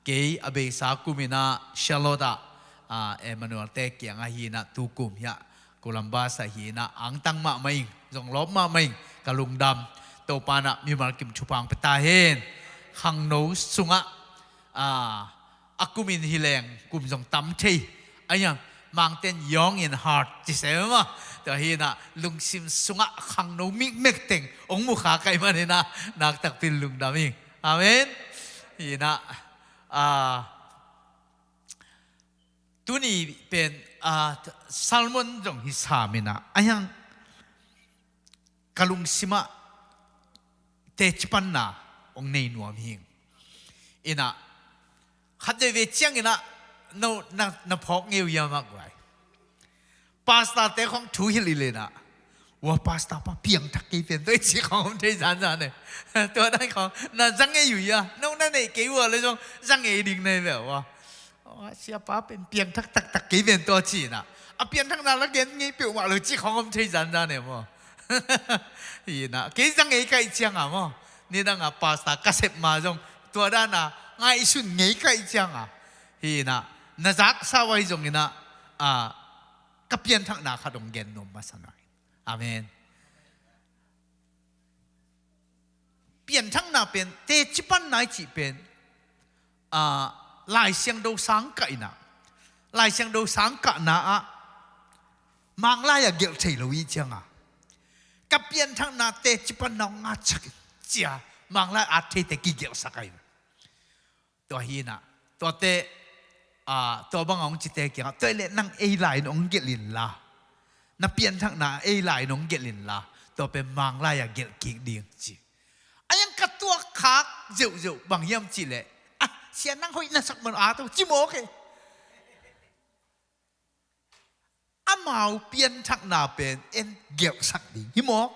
kei a beisa kuminah Charlotte ah, ah, Emmanuel te kiangah hinah tukum hiah Columbus ah hinah angtang mahmah ing, zong lawp mahmah ing, ka lungdam. Topa inah mimal kim thupha hong pia ta hen. Khangno sungah, ah, a kumin hi leng kum zong tam thei. Ahi zong Mangten young in heart ci se maw. Tua hinah lungsim sungah khangno mikmek teng hong mukha kaih maninah naktakpin lungdam ing. Amen. Hinah, ah, tuni pen, ah, sermon zong hi saminah, ahi zong ka lungsimah tecipanna hong nei nuam hing. Inah khat veve cianginah no na, na phawk ngeu ia mah guai. Pastor te khong thu hilh i lenah, "Ua pastor pa piangthak kei pen tua i ci khong om thei zanzan e." Tua dan khong na za ngei uh ia, no na neih kei ua le zong za ngei ding nei ve ua. "Aw, siapa pen piangthak taktak kei ven tua," ci-inah, a pianthakna la gen ngei peuhmah lo ci khong om thei zanzan e maw. Hinah kei za ngei kaih cianga maw, nidanga pastor ka sep ma zong tua dana ngaihsun ngei kaih cianga, hinah na zaksa uh ahi zonginah, a, ka pianthakna khat hong gen nuam masa nai. Amen. Pianthakna pen tecipanna i cih pen, ah, Lai Siangtho sangkah inah, Lai Siangtho sangkahna ah Manglai ah gelh thei lo i cianga, ka pianthakna tecipanna hong ngatsak in cia Manglai at theite kigelhsak ahi. Tua hinah, tuate, ah, tua banga hong cite kiangah, "Tua ileh nang ei lai in hong gelh inla, na pianthakna ei lai in hong gelh inla, tua pen Manglai ah gelh kik ding," ci. A iang ka tuak khak zeuhzeuh bang hiam cihleh, "Ah, sia nang hoih na sak man a to," ci mawk e. Amau pianthakna pen en gelhsak ding hi mawk.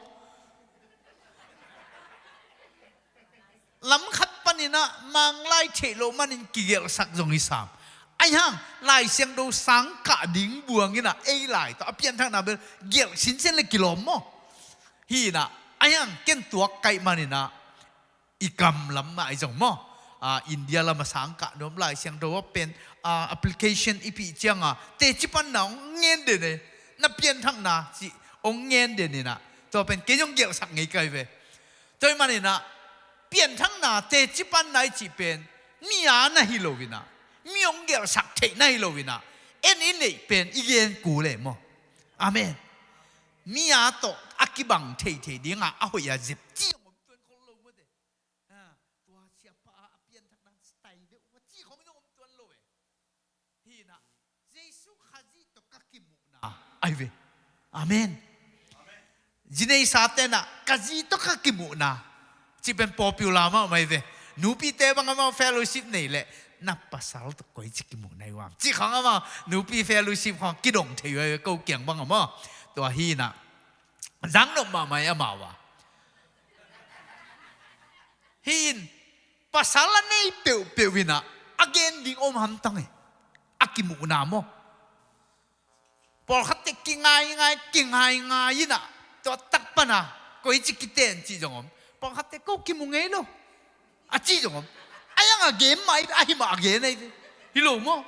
Lam khat paninah Manglai theih loh manin kigelhsak zong hi sam. Ahi hang Lai Siangtho sangkah ding buanginah ei lai tawh a pianthakna bel gelh sinsen le kilawm maw. Hinah, ahi hang ken tuak kaih maninah i kam lam mah ahi zong maw, ah, India lam a sangkah nuam Lai Siangtho a pen, ah, application i pih cianga tecipanna hong ngen den e, na pianthakna cih hong ngen den inah, tua pen kei zong gelhsak ngei kai ve. Tua ih maninah pianthakna tecipanna i cih pen mi a na hi loinah, mi hong gelhsak theih na hi loinah, en i neih pen i gen kul e maw. Amen. Mi a tawh a kibang theithei dinga a hoih a zep ci hong om tuan khol lo mawte. Ha, tua siapa a, a pianthak nang style deuh, tua ci khong zong om tuan lo e. Hinah, Jesu Khazih tawh ka kimuhna ahi ve. Amen. Zineisa tenah ka zi tawh ka kimuhna ci pen popular mahmah ahi ve. Nupite bang amau fellowship nei leh, "Na pasal tawh koi ci kimuhna i uam," ci khong amau nupi fellowship khong kidong thei uh ahi ve, ko kiang bang amau. Tua hinah zang nop mahmah i amau a. Hi in, pasal a nei peuhpeuh inah a gen ding om hamtang e. A kimuhna maw. Pawlkhatte kingaingai, kingaingai inah, tua tak pana koici kiten cih zong om. Pawlkhatte ko kimu ngei lo a cih zong om. A iang a gen mah, a hi mah a gen ahi ve. Hi lo maw?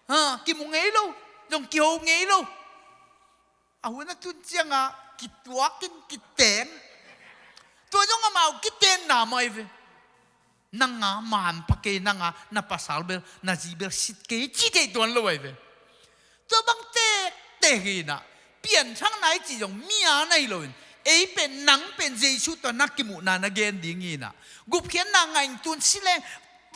Ha, kimu ngei lo, zong kiho ngei lo. A hun a tun cianga kituakin kiteng. Tua zong amau kitenna mah ahi ve. Nanga manpha kei, nanga na pasal bel, na zi bel sit kei, ci thei tuan lo ahi ve. Tua bang tektek hi inah, pianthakna i cih zong mi a na hi loin, ei pen, nang pen Jesu tawh na kimuhna na gen ding hi inah, gupkhiatna ngah in tun sileng,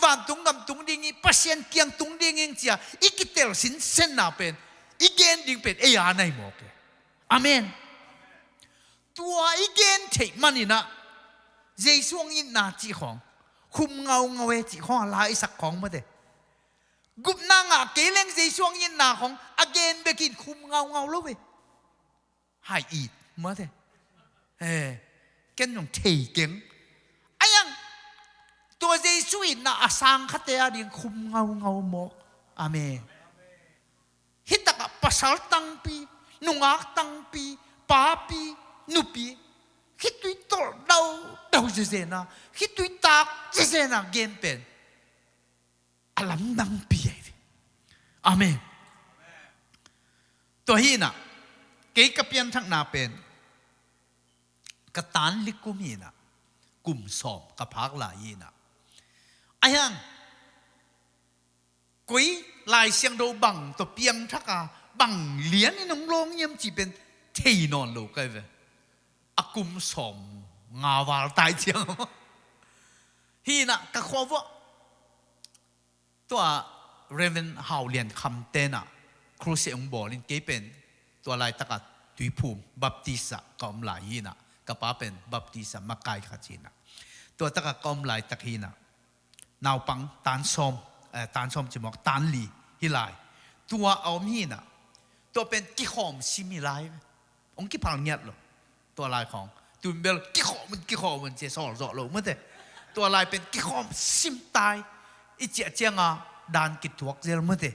vantung gam tung ding hi, Pasian kiang tung ding hi cia i kitel sinsenna pen, i gen ding pen ei a na hi mawk e. Amen. Tua i gen theih maninah Jesu hong itna cih khawng khum ngaungau e cih khawng a la i sak khawng mate. Gupna ngah kei leng Jesu hong itna khawng a gen bekin khum ngaungau lo e. Hai it mate. He, ken zong thei keng. A iang tua Jesu itna a sang khate a ding khum ngaungau mawk. Amen. Hitakah pasal tangpi, nungak tangpi, papi, nupi, khitui tolh daudau zezena, khitui tak zezena gen pen a lamdangpi ahi ve. Amen. Tua hinah kei ka pianthakna pen ka tan likum hinah kum sawm ka phak lai hinah a hiang koi Lai Siangtho bang tawh piangthak a, bang lianin hong lawng hiam cih pen thei nawn lo kai ve. A kum sawm nga val tai ciang. Hinah ka khua vuah tua Reverend Hau Lian Kham tenah crusade hong bawlin kei pen tua laitakah Tuiphum Baptist ah ka om lai hinah, ka pa pen Baptist ah makai khat hinah. Tua takah ka om laitak hinah naupang tan sawm, eh, tan sawm cimawk, tan li hi lai. Tua a om hinah. Tua pen kikhawm sim hi lai. Hong kiphal ngiat lo. Tua lai khawng. Tun bel kikhawm un, kikhawm un cia sawl zawh lo mate. Tua lai pen kikhawm sim tai. I ciah cianga dan kituak zel mate.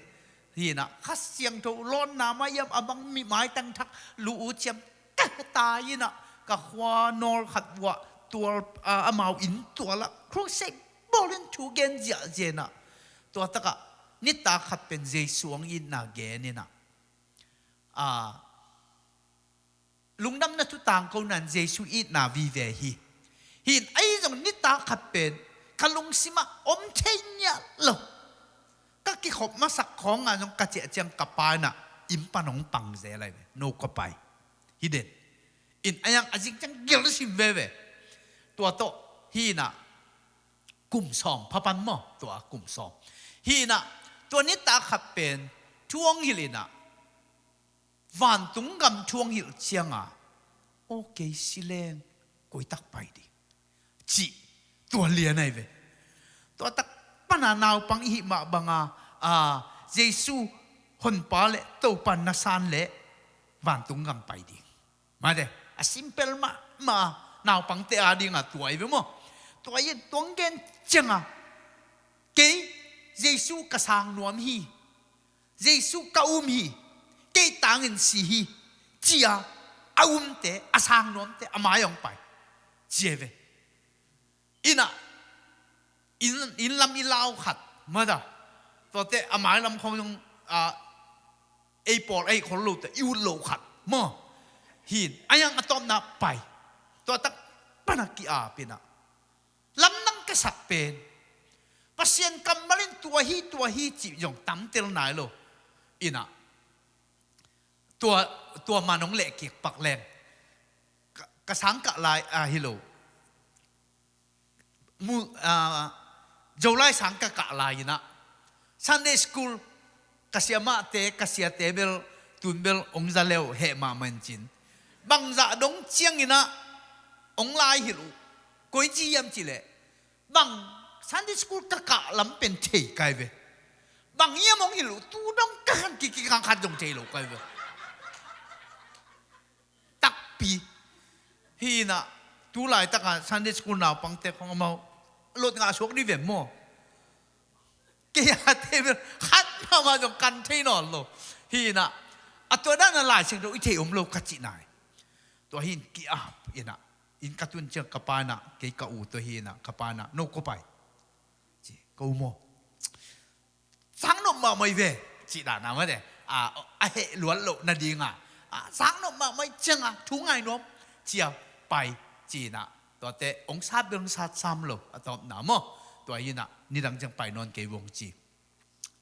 Hinah Kha Siangtho lawnna mah hiam a bang mi maitang thak lu u ciam ka tai inah ka khua nawl khat vuah tual, ah, amau inn tualah crusade bawlin thu gen ziahziah inah tua takah nitak khat pen Jesu hong itna gen inah, ah, lungdamna thu tangko nan Jesu itna vive hi. Hin ahi zong nitak khat pen ka lungsimah om thei ngiat lo. Ka kikhop masak khawngah zong ka ciah ciang ka pa inah inn pan hong pang zel ahi ve. No ka pai. Hi den. In a iang a zing ciang gil sim veve. Tua tawh hinah kum sawm phapan maw? Tua kum sawm. Hinah tua nitak khat pen thu hong hilh inah vantung gam thu hong hilh cianga aw kei sileng koitak pai ding cih tua lian ahi ve. Tua tak pana naupang i hih mah banga, a, Jesu honpa le Topa na san le vantung gam pai ding. Mate, a simple mahmah naupangte a dinga tua ahi ve maw? Tua in tuang gen cianga kei Jesu ka sang nuam hi. Jesu ka um hi, kei tangin si hi, cia a umte, a sang nuamte a mai hong pai. Cia ve. Inah inn, inn lam i lau khat mata. Tuate a mai lam khong zong, a, ei pawl ei khol lote i ut lo khat maw? Hin a iang a tawpna pai. Tua tak pana ki-ap inah lamdang ka sak pen Pasian kammal in tua hi, tua hi cih zong tamtel nai lo. Inah tua, tua man hong leh kik pak leng ka, ka sang kah lai, a, hi lo. Mu, a, Zolai sang ka kah lai inah Sunday school ka siamahte, ka siate bel tun bel hong za leu heh mahmah in cin. Bangzah dong cianginah hong lai hilh uh. Koici hiam cileh bang Sunday school ka kah lam pen thei kai ve. Bang hiam hong hilh uh tu dong ka khan kikik khat zong thei lo kai ve. Takpi. Hinah tu laitaka Sunday school naupangte khong amau lot ngah suak dih ve maw? Kei a table khat mahmah zong kan thei nawn lo. Hinah A tua dan a Lai Siangtho i thei om lo ka cih nai. Tua hi in ki-ap in ah, inn ka tun ciang ka pa in ah, kei ka u tua hi in ah, ka pa in ah, "No kua pai?" ci, "Ka u maw, sang nop mahmah hi ve," cih dan a mate. A, a heh luat loh nading a, a, "Sang nop mahmah hi ciang a thu ngai nuam," ci a pai ci in ah. Tuate hong sat bel hong sat sam lo, a tawpna maw. Tua hi in ah, "Nidang ciang pai nawn kei vong," ci.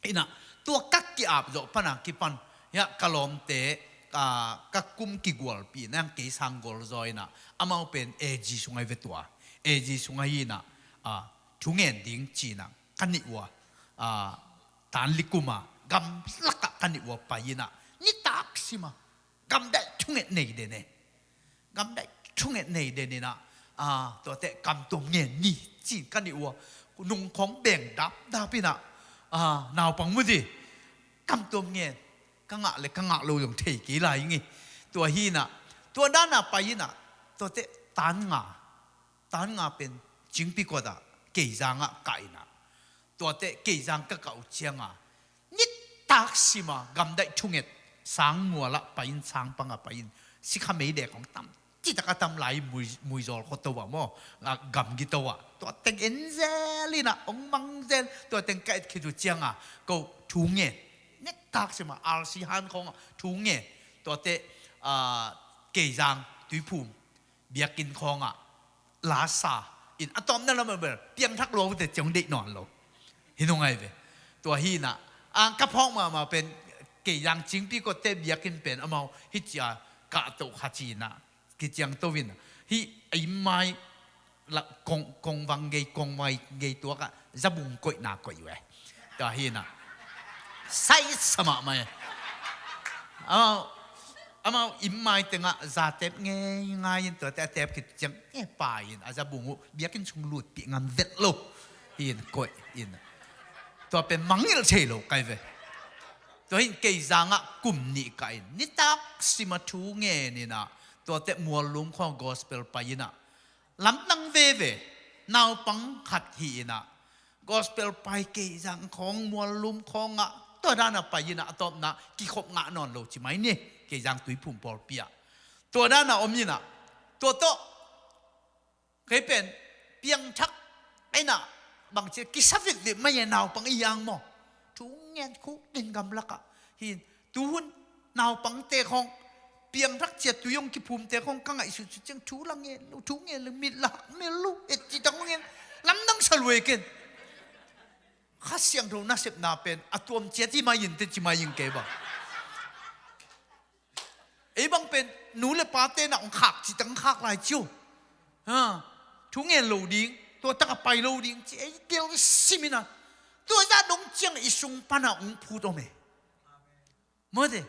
In ah, tua ka ki-ap zawh pan a kipan, hiah ka lawmte, a, ka kum kigualpih in ah, kei sang gual zaw in ah, amau pen A G sung ah hi ve tua. A G sung ah hi in ah, a, thu ngen ding ci in ah, ka nih uh a, a, Tanli kum a, gamlak ah ka nih uh a pai in ah, nitak sim a, gamdaih thunget nei den e. Gamdaih thunget nei den in ah, a, tuate kam tuam ngen ni ci in ka nih uh a, nung khawng beng dapdap in ah, a, naupang mu di, kam tuam ngen, ka ngah le ka ngah lo zong thei kei lai ing e. Tua hi in ah, tua dan a pai in ah, tuate tan nga, tan nga pen Cingpikot ah, Keizang ah kah in ah, tuate Keizang ka kah uh ciang a, nitak sim a, gamdaih thunget, sang mual ah pai in, sang pang ah pai in, sikha meidek hong tam citak a tam lai, mui, Muizawl khuato ah maw, a, gamgi to ah, tua teng en zel in ah, hong mang zel, tua teng ka et khit uh ciang a, ko thu ngen, nitak sim a, R C han khawng ah thu ngen, tuate, a, Keizang Tuiphum biakinn khawng ah la sa in, a tawpna lam ah bel piangthak lua uh teh ciang deih nawn lo. Hi nung ai ve. Tua hi in ah, a, ka phawk mahmah pen, Keizang Cingpikot te biakinn pen amau hi ci a, kah toh kha ci in ah, kiciangto in ah, hih a inn mai la, kong, kongvang gei, kongvai gei tuak ah zabung koihna koih uh e. Tua hi in ah, sai sa mahmah e. Amau, amau inn mai teng ah za tep ngeingai in, tuate a tep khit ciang, e, pai in, a zabung uh biakinn sung lutpih ngam vet lo. Hi in, koih in. Tua pen mangngilh thei lo kai ve. Tua hi in Keizang ah kum nih kah in, nitak sim a thu ngen in ah, tuate Muallum khawng gospel pai in ah, lamdang veve, naupang khat hi in ah, gospel pai, Keizang khawng, Muallum khawng ah, tua dan a pai in ah, a tawpna kikhop ngah nawn lo ci mai ni, Keizang Tuiphum pawlpi ah. Tua dan a om in ah, tua tawh kei pen piangthak in ah, bangci kisavit vit mai e, naupang i hiang maw. Thu ngen khuk den gamlak ah. Hi in, tuhun naupangte khawng, piangthak ciat tui hong kiphumte khawng ka ngaihsut sut ciang thu la ngen lo, thu ngen lo, mit la hak mel lo, et cih tang hong ngen, lamdang sa lua e ken. Kha Siangtho nasepna pen a tuam ciat hi mai in teh ci mai ing kei bang. Ei bang pen nu le pate na hong khak cih tang khak lai ci uh. Ha, thu ngen lo ding, tua tak a pai lo ding ci, ei tel sim in ah. Tua zah dong ciang i sung pan a hong phut om e. Mawte,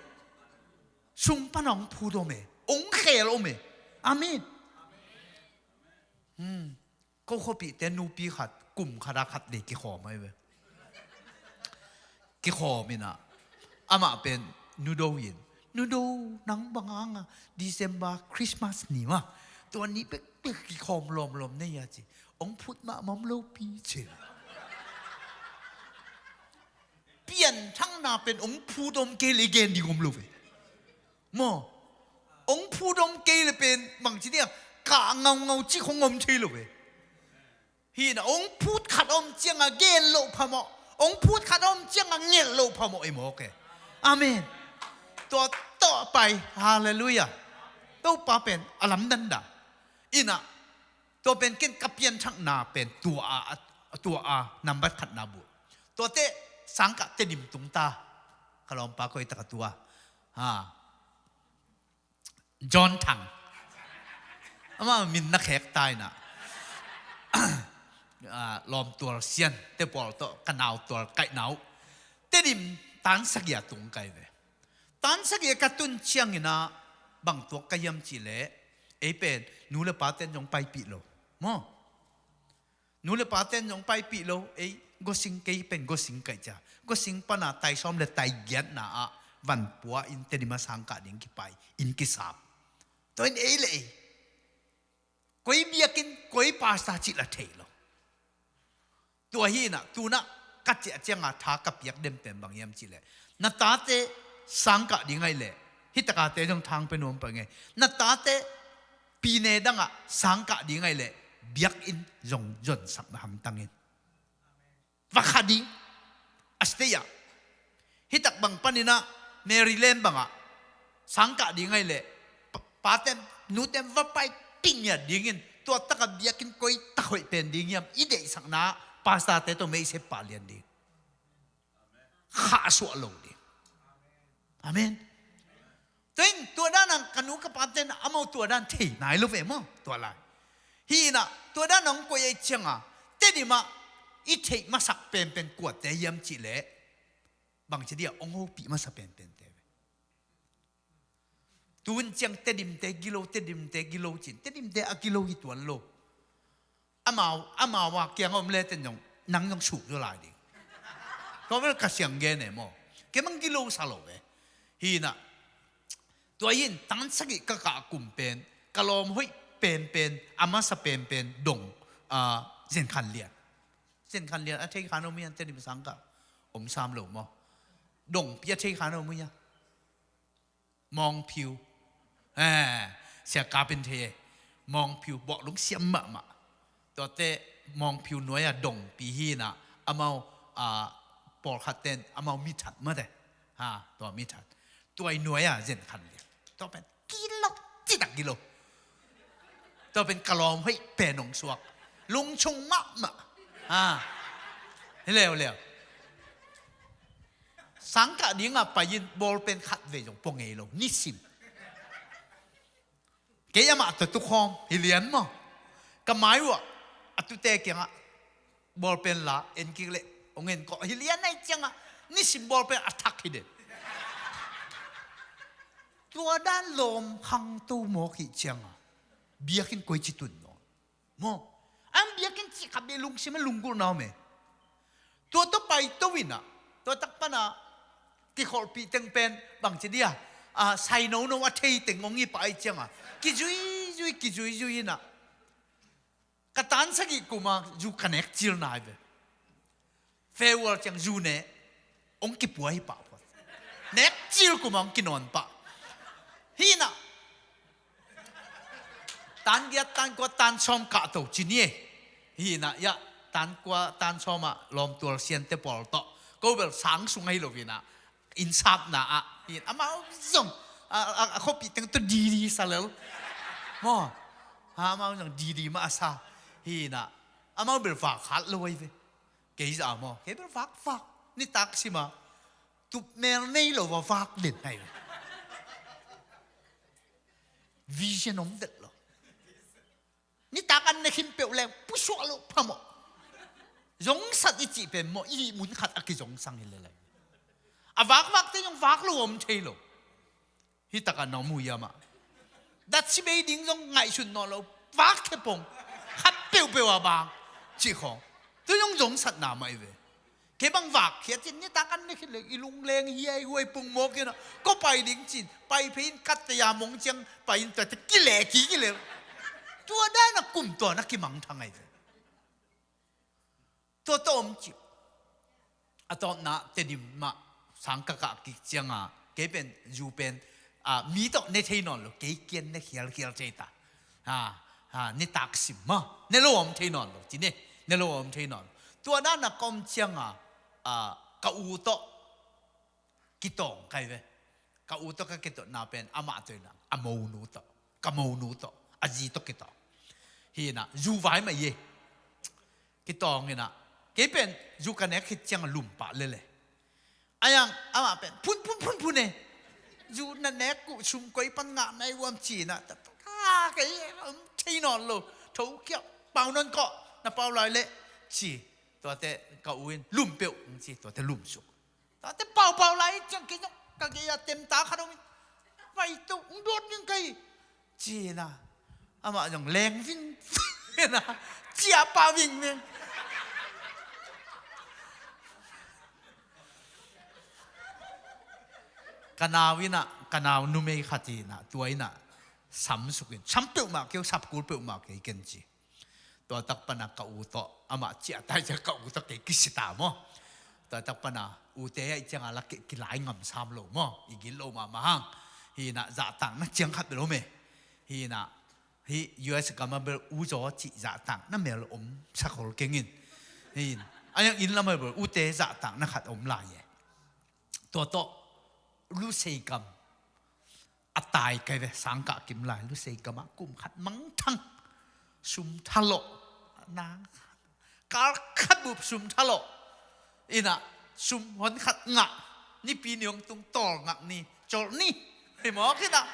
sung pan a hong phut om e, hong khel om e. Amen. Hmm. Ko khuapihte nupi khat, kum khat a khat nei kikhawm ahi ve. Kikhawm in ah, amah pen Nu Do in, "Nu Do, nang bang hang a December Christmas ni mah, tua ni bekbek kikhawm lawmlawm nei a," ci. "Hong phut mahmah om lo pi," ci. Pianthakna pen hong phut om kei le i gen ding om lo ve. Maw, hong phut om kei le pen bangci ding a, kah ngaungau cih khong om thei lo ve. Hi in ah, hong phut khat om ciang a gen loh phamawh, hong phut khat om ciang a ngelh loh phamawh i mawk e. Amen. Tua tawh pai, halleluiah. Topa pen a lamdang dah. In ah, tua pen ken ka pianthakna pen tua a, tua a nambat khatna bu. Tuate sangkah Tedim tung ta. Ka lawmpa koi tak a tua. Ha. John Thang. Ama min na khek ta in ah. Ah, lawmtual sian te pawl tawh ka nautual kaihna uh. Tedim tan sagih a tung kai ve. Tan sagih a ka tun ciang in ah, bang tuak ka hiam cih leh, ei pen nu le pa ten zong paipih lo. Maw? Nu le pa ten zong paipih lo, ei, Gosing, kei pen Gosing kaih cia. Gosing pan a tai sawm le tai giatna ah van pua in Tedim a sangkah ding kipai, inn kisap. Tua in ei le ei, koi biakinn, koi pastor cih la thei lo. Tua hi in ah, tu in ah ka ciah ciang a tha ka piak den pen bang hiam cih leh, na tate sangkah ding ahih leh, Hih takate zong thang pia nuam pah ing ei. Na tate pine dangah sangkah ding ahih leh biakinn zong zonsak na hamtang in. Va kha ding. A state ah, hih tak bang panin ah, Maryland bangah sangkah ding ahih leh, pa-, paten nuten va pai ping ngiat dingin, tua takah biakinn koi tak hoih pen ding hiam i deihsakna ah, pastorte tawh meisep pah lian ding. Khahsuah lo ding. Amen. Tua in, tua dan a ka nu ka paten amau tua dan thei nai lo ve maw, tua lai. Hi in ah, tua dan a hong koih ahih ciangah, Tedim ah i theih masak penpen kuate hiam cih leh, bangci dia hong hopih masa penpente ve. Tu in ciang Tedimte gilo, Tedimte gilo ci-in, Tedimte a gilo hi tuan lo. Amau, amau a kiang a om le ten zong, nang zong suk zaw lai ding. Tua bel ka siang gen e maw. Kei bang gilo sa lo ve. Hi in ah, tua in tan sagih ka kah kum pen, ka lawm hoih penpen, a masa penpen dong, ah, Zen Khan Lian. Zen Khan Lian a thei kha na om hi a, Tedim sangkah om sam lo maw. Dongpi a thei kha na om hi a. Mawngphiu. Eh, Sia Kap in thei e. Mawngphiu, bawh lungsiam mahmah. Tuate Mawngphiu nuai-a dongpi hi in ah, amau, ah, pawlkhat ten amau mithat mate. Ha, tua mithat. Tua i nuai-a Zen Khan Lian. Tua pen gilo, citak gilo. Tua pen ka lawm hoih pen hong suak. Lungchung mahmah. Ha. Hi leuleu. Sangkah dingah pai in bawlpen khat vei zong pua ngei lo, nisim. Kei amah tawh tukhawm hi lian maw. Ka mai uh ah a tute kiangah bawlpen la en kik leh hong en kawh hi lian ahih ciangah, nisim bawlpen a thak hi den. Tua dan lawm khangto mawk hih ciangah, biakinn koici tun nawn maw. Ang biakinn cih khat beh lungsim a lunggulhna om e. Tua tawh paito in ah, tua tak pan ah kikholhpih teng pen bangci dia, ah, sai nono a thei teng hong hi pah ahih ciangah, kizuizui, kizuizui in ah, ka tan sagih kum a zu ka nek cil nai ve. Farewell ciang zu ne hong kipua hi pah phot. Nek cil kum a hong kinawn pah. Hi in ah, tan giat, tan kua, tan sawm kahto ci ni e. Hi in ah, ya, tan kua, tan sawm ah lawmtual siante pawl tawh, ko bel sang sung ahi lo in ah, innsapna ah, hi in, amau zong, a, a, a khuapih teng tawh didi sa lel maw. Ha, amau zong didi mah a sa. Hi in ah, amau bel vak khat lo ahi ve. Kei zah maw, kei bel vak, vak. Nitak sim a, tupmel nei lo va vak den ahi ve. Vision om vet lo. Nitak an ne khin peuh leng pusuah loh phamawh. Zongsat i cih pen maw, i ihmun khat a kizongsang hi lel lai. A vakvakte zong vak lo om thei lo. Hi takah na om uh hiam ah. Datsi bei ding zong ngaihsut nawn lo. Vak khepong. Khat peuhpeuh a bang. Cih khawng. Tu zong zongsatna mah hi ve. Kei bang vak khia cin, nitak an ne khin leng i lungleng hiaihuai pung mawk in ah, ko pai ding cin, pai phei in katte a mong ciang pai in, tuate kileh kik hi lel. Tua dan a kum tua na kimangthang ahi ve. Tua tawh om cih. A tawpna Tedim mah sang ka kah kik ciang a, kei pen zu pen, a, mi tawh ne thei nawn lo, kei kiang ne khialkhial thei ta. Ha, ha, nitak sim maw, ne lo om thei nawn lo, ci ne, ne lo om thei nawn lo. Tua dan a ka om ciang a, a, ka u tawh kitawng kai ve. Ka u tawh ka kitawngna pen amah tawh in ah, a monu tawh, ka monu tawh, a zi tawh kitawng. Hi in ah, zu vai mah hi e. Kitawng in ah, kei pen zu ka nek khit ciang a lum pah lel e. A yang, amah pen phun, phun, phun, phun e. Zu na nek uh sum koi pan ngah nai uh hiam ci in ah, ta, ta, ka, kei om thei nawn lo. Tho kiau, pau nawn kawh, na pau lai leh, ci. Tuate ka u in lum peuh, ci, tuate lum suk. Tate paupau lai ciang kei zong ka gei a temta khat om in, pai to, hong dawt ding ka hi, ci in ah. Amah zong leng vingving in ah, ciah pah vingving. Ka nau in ah, ka nau numei khat in ah, tua in ah, sam suk in, sam peuhmah kei, sap kul peuhmah kei ken ci. Tua tak pan a ka u tawh, amah ciah tai ciang ka u tawh kei kisi ta maw. Tua tak pan a ute ahih ciang a la ki, kilai ngam sam lo maw. I gilo mahmah hang. Hi inah zahtakna ciang khat bel om e. Hi inah hih U S gam ah bel u zaw cih zahtakna mel om sak hol keng in. Hi in a yang inn lam ah bel ute zahtakna khat om lai e. Tua tawh Lusei gam a tai kai ve, sangkah kim lai Lusei gam ah kum khat mangthang sum thalawh na kal khat bup sum thalawh. Inah sum hon khat ngah, Nipi ni hong tung tawlngak ni, colh ni. Hi mawk inah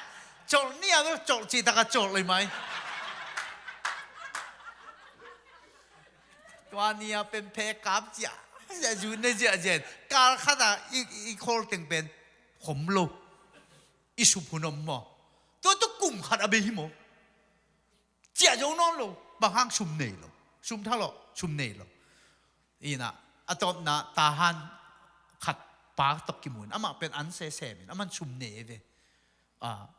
colh ni a, colh cih takah colh hi mai. Tua ni a pen phe kap ciah, ciah zun ne ziahziah in kal khat a i, i khawl teng pen khom lo. I sum hun om maw? Tua tua kum khat a bei hi maw? Ciah zo nawn lo, bang hang sum nei lo. Sum thalawh, sum nei lo. Inah a tawpna Tahan khat pa tawh kimu in amah pen an sesem in aman sum nei ve. Ah,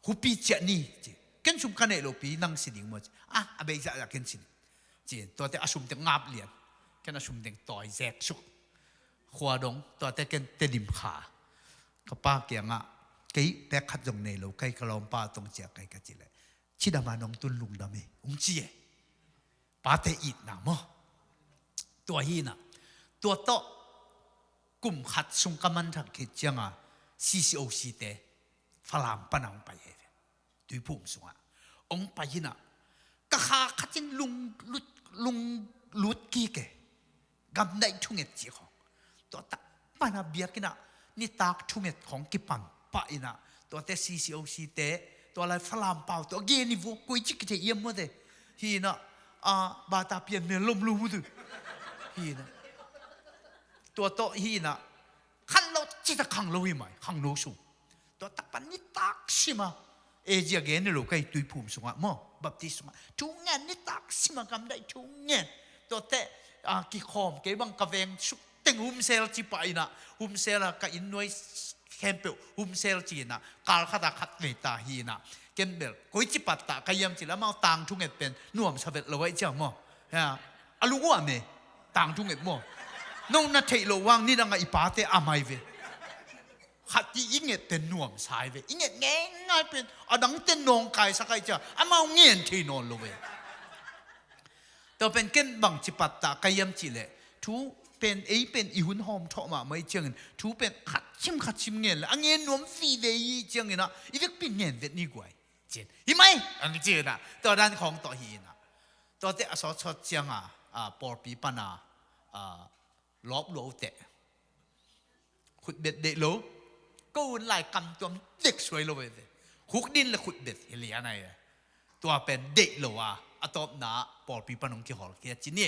hupi ciah ni ci. Ken sum ka neih lopi nang si ding maw ci. Ah, a bei zahzah ken si ding ci. Tuate a sum teng ngap lian. Ken a sum teng tawi zek suk. Khua dong, tuate ken Tedim kha. Ka pa kiangah kei pek khat zong nei lo, kei ka lawmpa tong ciah kei ka ci leh, cidam a nong tun lungdam hi, hong ci e. Pate itna maw? Tua hi inah tua tawh kum khat sung ka manthak khit cianga C C O C te Falam pana hong pai e ve. Tuiphum sungah hong pai inah ka kha khatin lung lut, lung lut kik e. Gamdaih thunget cih khawng. Tua tak pana biakinn ah nitak thunget khawng kipan pah inah tuate C C O C te, tua lai Falam pau tua gen i vua, koi ci kithei iam mawte. Hi inah a bata pian mel lom lo mutu. Hi inah tua tawh hi inah khan lo cita khang lo hi mai, khang lo sung. Tua tak pan nitak sima A G a gen ni lo kei, Tuiphum sungah maw, Baptist sungah thu ngen, nitak sima gamdaih thu ngen. Tuate a kikhawm kei bang ka veng suk teng humsel ci pah inah, humsel a ka inn nuai khempeuh humsel ci inah, kal khat a khat vei ta hi inah. Ken bel koi ci pattah ka hiam ci leh amau tang thunget pen nuamsa vet lo aih ciang maw. A lunguam e, tang thunget maw. Nong na theih loh vang nidangah i pate a mai ve. Khat i i nget pen nuamsa hi ve. I nget ngeingai pen a dangte nawngkaisak aih ciang amau ngen thei nawn lo ve. Tua pen ken bang ci pattah ka hiam ci leh, thu pen ei pen i hun hawm thawh mahmah i ciangin thu pen khat cim khat cim ngen leh a ngen nuam vive i ciangin ah i vekpi ngen vet ni guai. Cin hi mai ang ci inah tua dan khawng tawh hi inah tuate a sawtsawt cianga pawlpi pana lawp luah uh teh. Khutbet deih lo. Ko hun lai kam tuam dek suai lo veve. Huk din le khutbet hi lian ai. Tua pen deih lo a, a tawpna pawlpi pan hong kihawlkhia ci ni.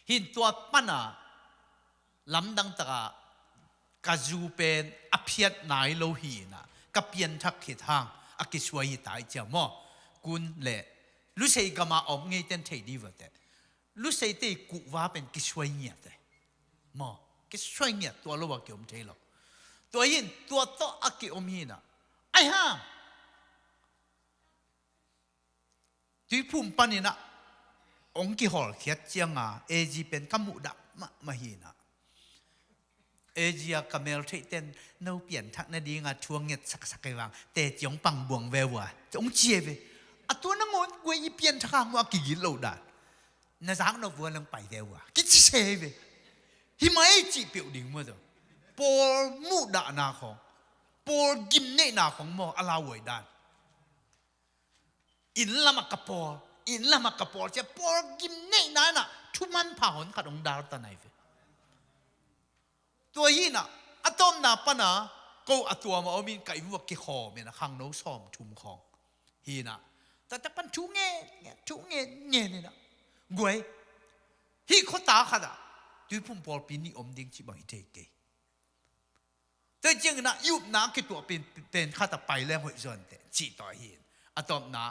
Hin tua pana lamdang taka ka zu pen a phiat nai lo hi inah ka pianthak khit hang a kisuai hi ta i cia maw. Kun le Lusei gama om ngei ten thei di vate. Luseite i kuhva pen kisuai ngiat e. Maw, kisuai ngiat, tua lo a kiom thei lo. Tua hin tua tawh a kiom hinah ai hang Tuiphum paninah hong kihawlkhiat cianga A G pen ka muhdah mahmah hinah. A G a ka mel theihten no pianthak nadinga thu a nget saksak ei vang teci hong pangbuang ve uh a, hong ci ei ve. A tua nangawn guai i pianthak hang uh a kigit loh dan na zak nop vua lang pai ve uh a kici se ei ve. Hi mai cih peuh ding maw tawh. Pawl muhdahna khawng, pawl gimneihna khawng maw a lauhuai dan. Inn lamah ka pawl, inn lamah ka pawl cia pawl gimneihna inah thuman pha hon khat hong dalta nai ve. Tua hinah a tawmna pana ko a tuam a omin ka inn vua kikhawm inah khangno sawm thum khawng hinah. Tua tak pan thu ngen ngen thu ngen ngen inah guai hih khuata khatah Tuiphum pawlpi nih om ding cih bang hi thei kei. Tua cianginah i upna a kituah pen, pen khatah pai leng hoih zaw inteh cih tawh hi. A tawpna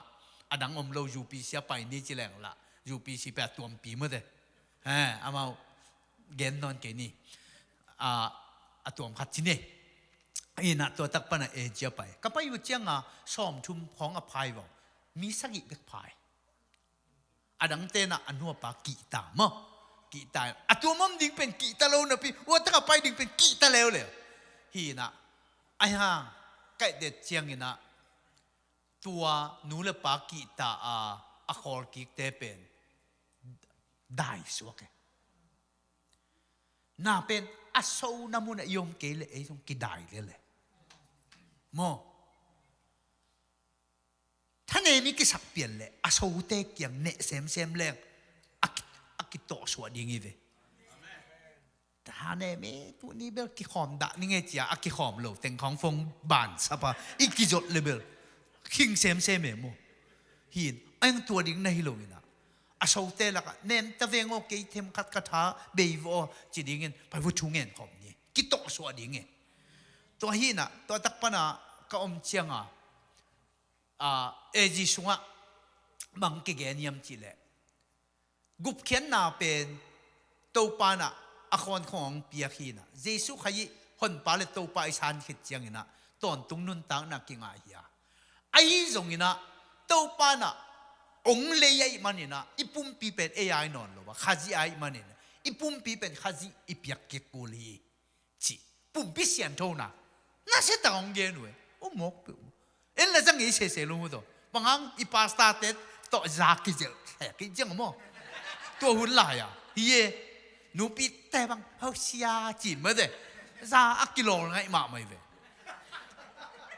a dang om lo U P C a pai ni ci leng lah U P C pen a tuampi mawte. Amau gen nawn kei ni. A tuam khat ci ni. Inah tua tak pana A G a pai ka pai uh cianga sawm thum khawng a phai vong mi sagih bek phai. A dangte inah a nuapa kihta maw. Kihta a tuam om ding pen kihta lo napi ua taka pai ding pen kihta leuleu. Hinah ai hang kaihdet ciangin ah tua nu le pa kihta a a khawlkikte pen daisuak e. Na pen a sona munah i om kei le ei zong kidai lel e. Maw? Thanem i kisak pian le a sote kiang neh semsem leng a ki- a kitawhsuah ding hi ve. Thanem i tuni bel kikhawm dah ning e cia a kikhawm lo teng khawng fong ban sapa i kizot le bel khing semsem e maw? Hin a eng tua ding na hi lo inah a sote lakah nem ta veng aw, kei themkhat ka tha bei vaw ci dingin pai vua thu ngen khawm ni, kitawhsuah ding e. Tua hinah tua tak pana ka om cianga a, A G sungah bang kigen hiam cihleh gupkhiatna pen Topa inah a khawnkhong hong piak hinah Jesu Khazih Honpa le Topa i san khit cianginah tawntung nuntakna kingai hi a, ahi zonginah Topa inah hong lei ahih maninah i pumpi pen ei ai nawn lo a, Khazih ai maninah i pumpi pen Khazih i piak kik kul hi. Cih pumpi sianthona nasia tak hong gen uh e. O mawk peuh. En la zang ei sese lo mu tawh bang hang i pastor te tawh za kizelh hlek i ciang maw? Tua hun lai-a hi e. Nupi te bang hausia ci mate za a kilawng ngaih mahmah hi ve.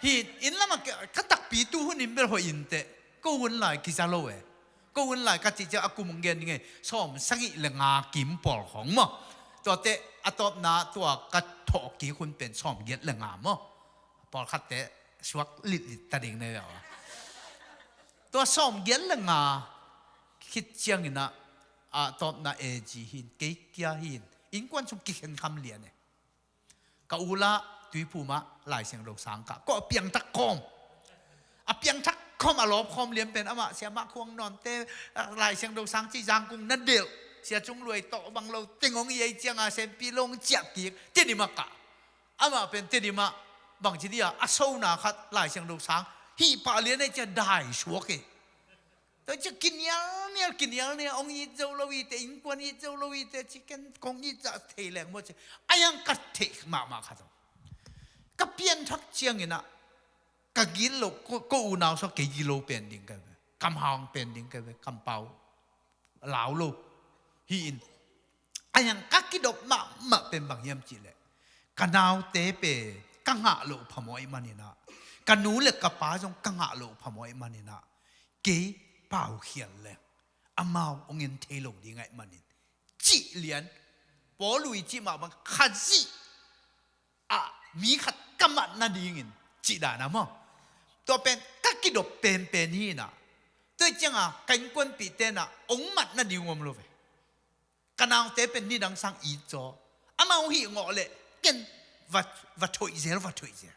Hi in lamah ka takpi tu hun in bel hoih in teh ko hun lai kiza lo e. Ko hun lai ka cih ciang a kum hong gen ding e, sawm sagih le nga kim pawl khawng maw? Tuate a tawpna tua ka thawhkik hun pen sawm giat le nga maw? Pawlkhatte suak litlit ta ding nei lo a. Tua sawm giat le nga khit cianginah a tawpna A G hin kei kia hin innkuan sung kikhen kham lian e. Ka ulah Tuiphumah Lai Siangtho sang kah ko a piangthak khawm. A piangthak khawm a lawp khawm lian pen amah siamah khuang nawnte Lai Siangtho sang ci Zangkung na delh sia cung luai tawh bang lo teng hong i ei cianga senpi lo hong ciah kik Tedim ah kah. Amah pen Tedim ah bang ci dia a sona khat Lai Siangtho sang hih pah lian ei cia dai suak e. Tua ciah kinialnial kinialnial hong it zo lo ite innkuan it zo lo ite ci ken kong it zah thei leng maw ci. A yang ka theih mahmah khat aw. Ka pianthak cianginah ka gilo ko unau sua kei gilo pen ding ka ve, kam hawng pen ding ka ve, kampau lau lo hi in. A yang ka kidop mahmah pen bang hiam cihleh ka naute pen ka ngah loh phamawh ih maninah ka nu le ka pa zong ka ngah loh phamawh ih maninah kei paukhial leng amau hong en thei lo ding ahih manin cih lian Paul ui cih mah bang Khazih ah mi khat ka mat nadingin cih dana maw? Tua pen ka kidop penpen hinah tua ih cianga ka innkuanpihte inah hong mat nading om lo ve. Ka naute pen nidang sang it zaw amau hih ngawh leh ken va thoih zel va thoih zel.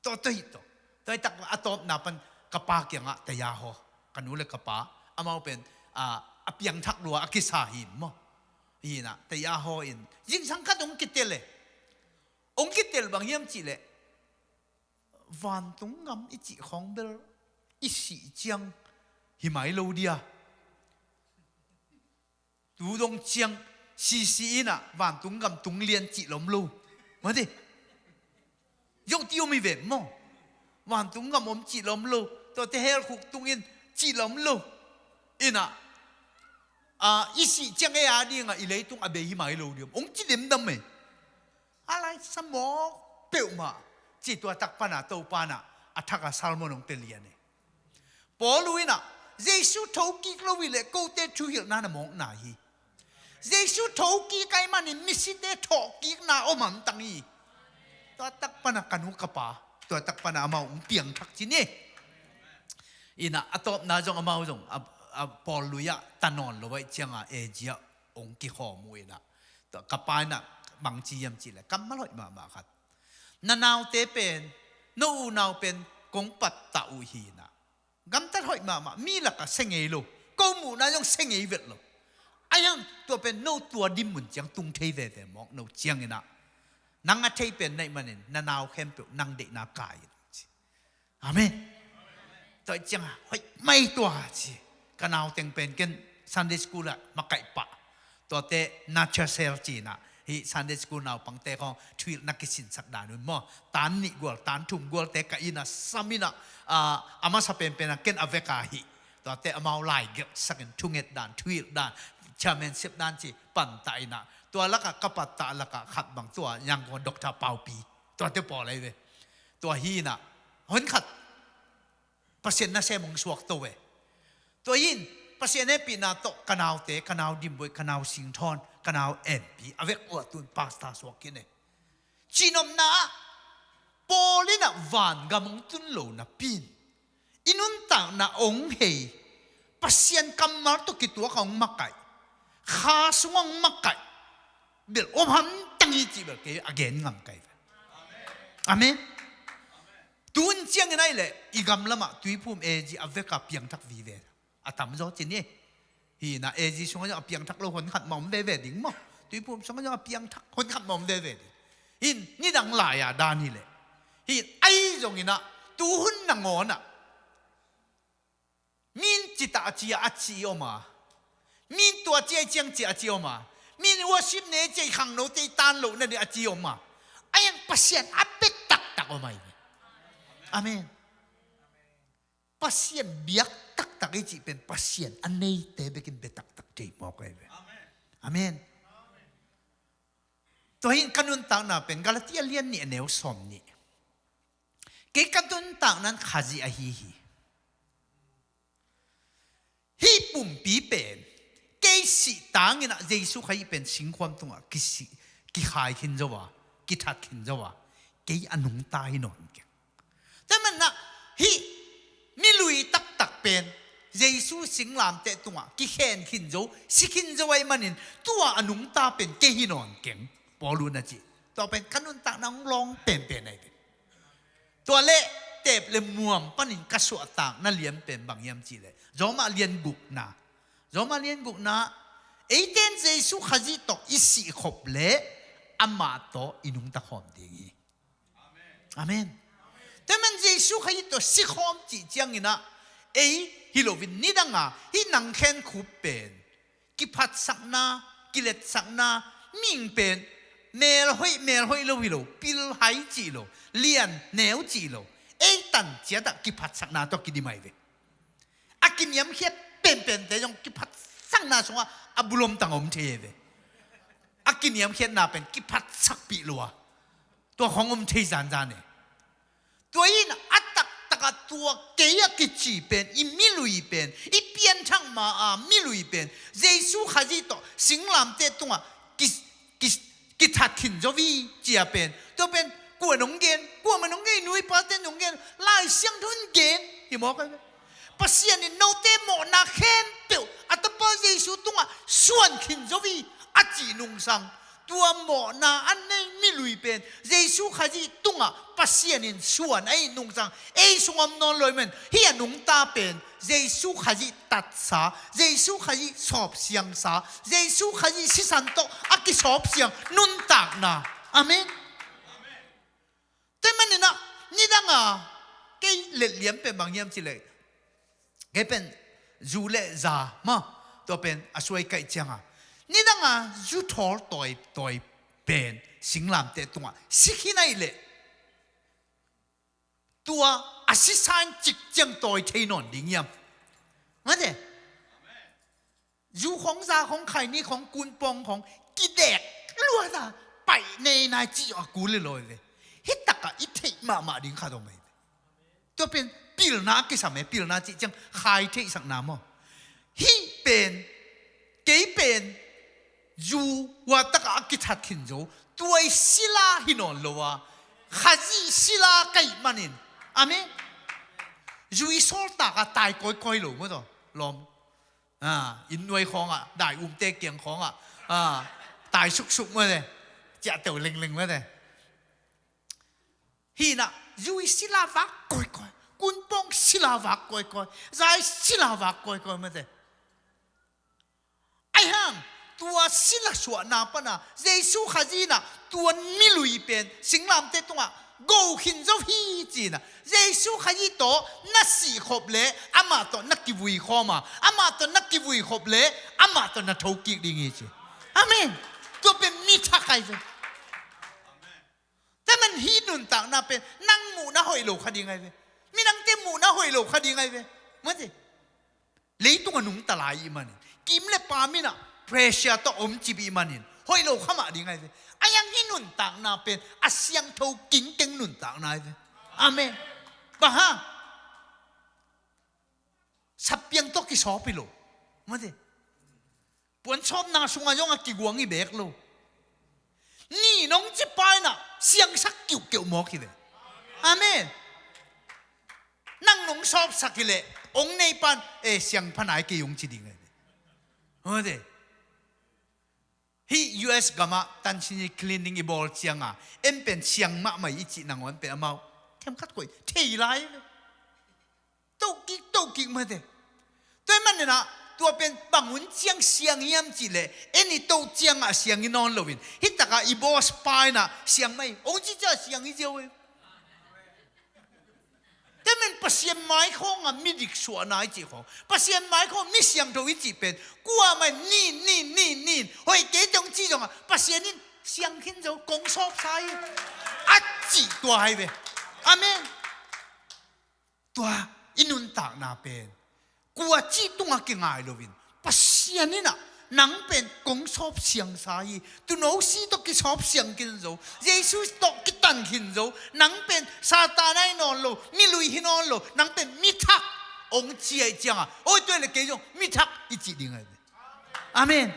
Tawh tawh hih tawh tawh hih tak a tawpna pan ka pa kiangah taya haw ka nu le ka pa amau pen a piangthak lua a kisa hin maw? Hinah taya haw in zingsang khat hong kitel e. Hong kitel bang hiam cihleh vantung gam i cih khawng bel i sih ciang hi mai lo dia. Tu dong ciang sisi inah vantung gam tung lian cih lom lo. Mate. Zong ti om hi ve maw? Vantung gam om cih lom lo. Tuate hell khuk tungin cih lom lo. Inah i sih ciang ei a dingah i leitung a bei hi mai lo diam hong ci demdam e. A lai sa mawk peuhmah ci tua tak pana Topa inah a thak a sermon hong pia lian e. Paul uh inah Jesu thokik lo hi leh kote thuhilhna na mawkna hi. Jesu thokik ahih manin misite thawhkikna om hamtang hi. Tua tak pana ka nu ka pa tua tak pana amau hong piangthak ci ni. Inah a tawpna zong amau zong a Paul lui ah ta nawn lo ahih cianga A G ah hong kikhawm uh inah tua ka pa inah bangci hiam cihleh kammal hoih mahmah khat. Na naute pen no unau pen kong pattah uh hinah gamtat hoih mahmah mi lakah se ngei lo. Ko muhna zong se ngei vet lo. Ahiang tua pen no tua dinmun ciang tung thei veve mawk no cianginah nang a thei pen naih manin na nau khempeuh nang deihna kai in ci. Amen. Tua ih cianga hoih mai tua ci. Ka nauteng pen ken Sunday school ah makaih pah tuate nurture cell cinah Hih Sunday school naupangte khawng thuhilhna kisinsak dan un maw, tan nih gual, tan thum gualte ka inn ah sam in ah, a masa penpen ah ken a vek a hih tuate amau laigelhsak in thunget dan, thuhilh dan, chairmanship dan ci pantah in ah, tua lakah ka pattah lakah khat bang tua Yangon Doctor Paupi, tuate pawl ahi ve. Tua hi in ah hon khat Pasian nasem hong suak to ve. Tua in Pasian hehpihna tawh ka naute, ka nau Dimboih, ka nau Singthawn, ka nau Enpi, a vek uh ah tun pastor suak khin e. Cihnopna ah Paul in ah vangam hong tun lo napi in i nuntakna hong hei, Pasian kammal tawh kituak a hong makaih, kha sung a hong makaih bel om hamtang hi cih bel kei a gen ngam ka hi ve. Amen. Tun ciangin ahih leh i gam lamah Tuiphum A G a vek a piangthak vive a tamzaw ci ni. Hi in ah A G sungah zong a piangthak lo hon khat mah om veve ding maw? Tuiphum sungah zong a piangthak hon khat mah om veve ding. Hi in nidang lai-a dan hi leh, hi in ahi zongin ah tuhun nangawn ah min citah a ci a, a ci om a, min tua ci a, i ciang ci a ci om a, min worship nei ci a, i khangnote i tan loh nading a ci om a, a yang Pasian a bia taktak om ahi ve. Amen. Pasian biak taktak i cih pen Pasian a neite bekin bia taktak thei mawk ahi ve. Amen. Tua hi in ka nuntakna pen Galatia lian nih a neu sawm nih. Kei ka nuntakna in Khazih ahi hi. Hih pumpi pen kei sih tangin ah Jesu Khazih pen singkhuam tungah kisih, kikhai khin zo a, kithat khin zo a, kei a nungta hi nawn keng. Tua manin ah hih milui taktak pen Jesu singlamteh tungah kikhen khin zo, si khin zo ahih manin tua a nungta pen kei hi nawn keng, Paul in a cih. Tua pen ka nuntakna hong lawng penpen ahi ve. Tua leh teep le muam panin ka suahtakna lian pen bang hiam cih leh Roma lian gukna. Roma lian gukna, eite in Jesu Khazih tawh i sihkhop leh amah tawh i nungta khawm ding hi. Amen. Tua manin Jesu Khazih tawh sikhawm cih ciangin ah ei hi loin nidang a hih nang khenkhup pen kiphatsakna, kiletsakna, mihing pen melhoih, melhoih lo hi lo, pilhai cih lo, lian neu cih lo, ei tan ciat ah kiphatsakna tawh kidim ahi ve. A kiniamkhiat penpente zong kiphatsakna sungah a bulomtang om thei ahi ve. A kiniamkhiatna pen kiphatsakpih lo a, tua khawng om thei zanzan e. Tua in a taktak a tua kei a kici pen, i milui pen, i pianthak ma a milui pen Jesu Khazih tawh singlamteh tungah ki, ki, kithat khin zo hi ci a pen, tua pen kua in hong gen? Kuamah in hong gen? I nu i pate in hong gen? Lai Siangtho in gen hi mawk ahi ve. Pasian in note mawhna khempeuh a Tapa Jesu tungah suan khin zo hi a cih nungsang, tua mawhna a nei milui pen Jesu Khazih tungah Pasian in suan ahih nungsang ei sung om nawn lo ahih manin hih a nungta pen Jesu Khazih tatsa, Jesu Khazih sawpsiangsa, Jesu Khazih sisan tawh a kisawpsiang nuntakna. Amen. Tua manin ah nidang a kei let liam pen bang hiam cih leh, kei pen zu le za maw, tua pen a suai kaih ciang a, nidang a zu thawl tawi tawi pen singlamteh tungah si khin ahih leh tua a sisa in cik ciang tawi thei nawn ding hiam? Mate. Zu khawng, za khawng, khaini khawng, kunpawng khawng kidek luat a paih nei nai cih a kul hi lo hi ve. Hih takah i theih mahmah ding khat om ahi ve. Tua pen pilna a kisam e, pilna cih ciang khai theihsakna maw. Hih pen, kei pen zu hua takah a kithat khin zo, tua i sila hi nawn lo a, Khazih sila ka hih manin. Amen. Zu i sawltak a tai kawikawi lo maw taw, lawm. A, inn nuai khawngah, dai umte kiang khawngah, a, tai suksuk mate, ciahteu lengleng mate. Hi in ah zu i sila vak kawikawi, kunpawng sila vak kawikawi, za i sila vak kawikawi mate. Ahi hang tua sila suahna pana Jesu Khazih in ah tua milui pen singlamteh tungah go khin zo hi ci-in ah, Jesu Khazih tawh na sihkhop leh amah tawh na kivui khawm a, amah tawh na kivui khop leh amah tawh na thokik ding hi ci. Amen. Tua pen mi thak ahi ve. Tua man hih nuntakna pen nang muhna hoih lo kha ding ahi ve. Midangte muhna hoih lo kha ding ahi ve. Mate. Leitung a nungta lai i hih manin, kim le pam in ah pressure tawh om cip i hih manin hoih lo kha mah ding ahi ve. Ahi hang hih nuntakna pen a siangtho kingkeng nuntakna ahi ve. Amen. Bang hang? Sapiang tawh kisawp hi lo. Mate. Puan sawpna sungah zong a kiguang hi bek lo. Ni nong ci pa in ah siangsak kiuhkeuh mawk hi ve. Amen. Nang nong sawpsak hi leh hong nei pan, eh, siang pha nai kei, hong ci ding ahi ve. Mate. Hih U S gamah tansin i cleaning i bawl cianga, en pen siang mahmah i cih nangawn pen amau themkhat koih thei lai ve. Tokik, tokik mate. Tua ahih manin ah tua pen bang hun ciang siang hiam cih leh, en i toh ciangah siang hi nawn loin, hih takah i boss pa in ah siang mah hi, hong ci ciang siang hi ziau hi. Tua man Pasian mai khawngah midik suahna i cih khawng, Pasian mai khawng mi siangtho i cih pen kuamah in, nin, nin, nin, nin, hoih kei teh hong ci zongah Pasian in siang khin zo, kong sawpsa hi, a cih tua ahi ve. Amen. Tua i nuntakna pen kua cih tungah kingai loin, Pasian in ah nang pen kong sawp siangsa hi, tuuno si tawh kisawp siang khin zo, Jesu tawh kitan khin zo, nang pen Satan ahi nawn lo, mi lui hi nawn lo, nang pen mi thak, hong ci ahih ciangah, oi, tua leh kei zong mi thak i cih ding ahi ve. Amen.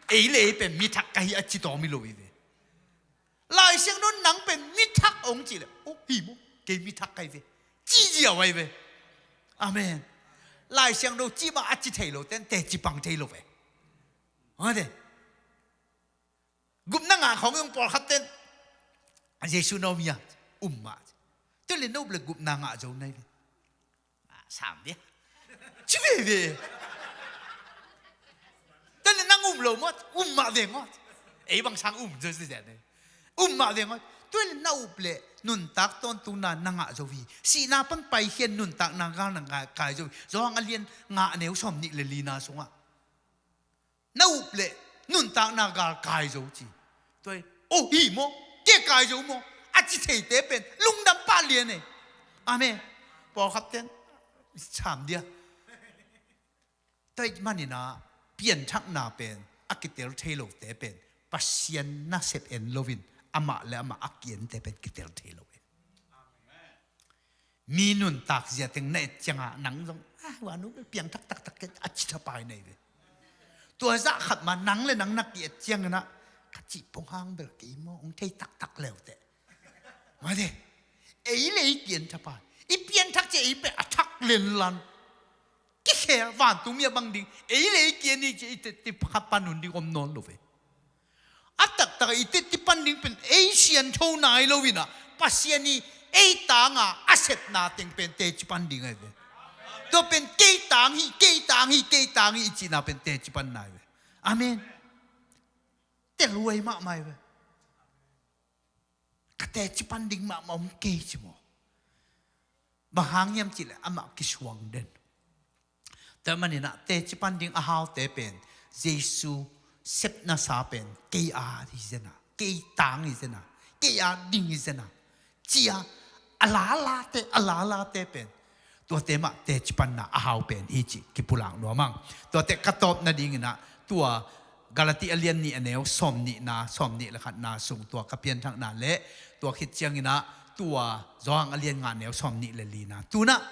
Ei le ei pen mi thak ka hi a ci tawm hi lo hi ve. Lai Siangtho in nang pen mi thak hong cih leh, oh, hi maw, kei mi thak ka hi ve, ci ziau ahi ve. Amen. Lai Siangtho cih bang a ci thei lo ten teci pang thei lo ve. Mate. Gupna ngah khawng zong pawlkhat ten, a, Jesu na om hia? Um mah. Tua leh na up leh gupna ngah zo na hi ve. Ah, sam dia. Ci veve. Tua leh nang um lo maw, um mah ve maw. Ei bang sang um zo si zia ne. Um mah ve maw. Tua leh na up leh nuntak tawntungna na ngah zo hi. Sihna pan paikhia in nuntakna gal na kai, kai zo hi. Johan a lian nga, a neu sawmnih le lina sungah. Na up leh nuntakna gal kai zo ci. Tua hi, oh, hi maw, kei kai zo maw, a ci theite pen lungdam pah lian e. Amen. Pawlkhat ten sam dia. Tua ahih manin ah pianthakna pen a kitel thei lote pen Pasian nasep en loin amah le amah a ki-ente pen kitel thei lo e. Mi nuntak zia teng na et ciangah nang zong, ah, hua nu piangthak taktak kei a ci thapai na hi ve. Tua zah khat mah nang le nang na ki-et ciangin ah, ka cih pong hang bel kei maw, hong thei taktak leuteh. Mate. Ei le ei ki-en thapai. I pianthak ciang ei pen a thak lenlan. Kikhel, vantung mi a bang ding, ei le ei ki-en hi ci, i tetti pan hun ding om nawn lo ve. A taktak i tetti pan ding pen ei siangtho nai loin ah, Pasian i ei tanga a sepna teng pen teci pan ding ahi ve. Tua pen kei tang hi, kei tang hi, kei tang hi i cihna pen teci pan nai ve. Amen. Tel huai mahmah ahi ve. Ka teci pan ding mahmah om kei ci maw. Bang hang hiam cih leh amah kisuang den. Tua ahih manin ah teci pan ding a haute pen Jesu sepna sa pen kei a hi zen a, kei tang hi zen a, kei a ding hi zen a, ci-a a lalate, a lalate pen tuate mah teci panna a hau pen hi cih kipulak nuam ing. Tuate ka tawp nadingin ah tua Galati a lian nih a neu sawmnihna, sawmnih le khatna sung tua ka pianthakna le tua khit ciangin ah tua Johan a lian nga a neu sawmnih le lina. Tu-in ah,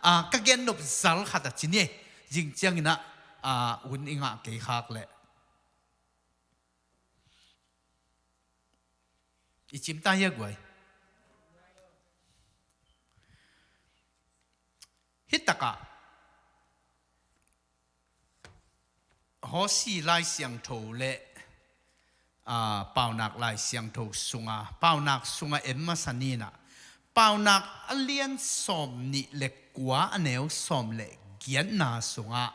ah, ka gen nop zal khat a ci ni. Zing ciangin ah, ah, hun i ngah kei khak leh i cimta hia guai. Hih takah Hosea Lai Siangtho le, aa, Paunak Lai Siangtho sunga, Paunak sunga en masa ni in ah, Paunak a lian sawmnih le kua a neu sawm le giatna sungah,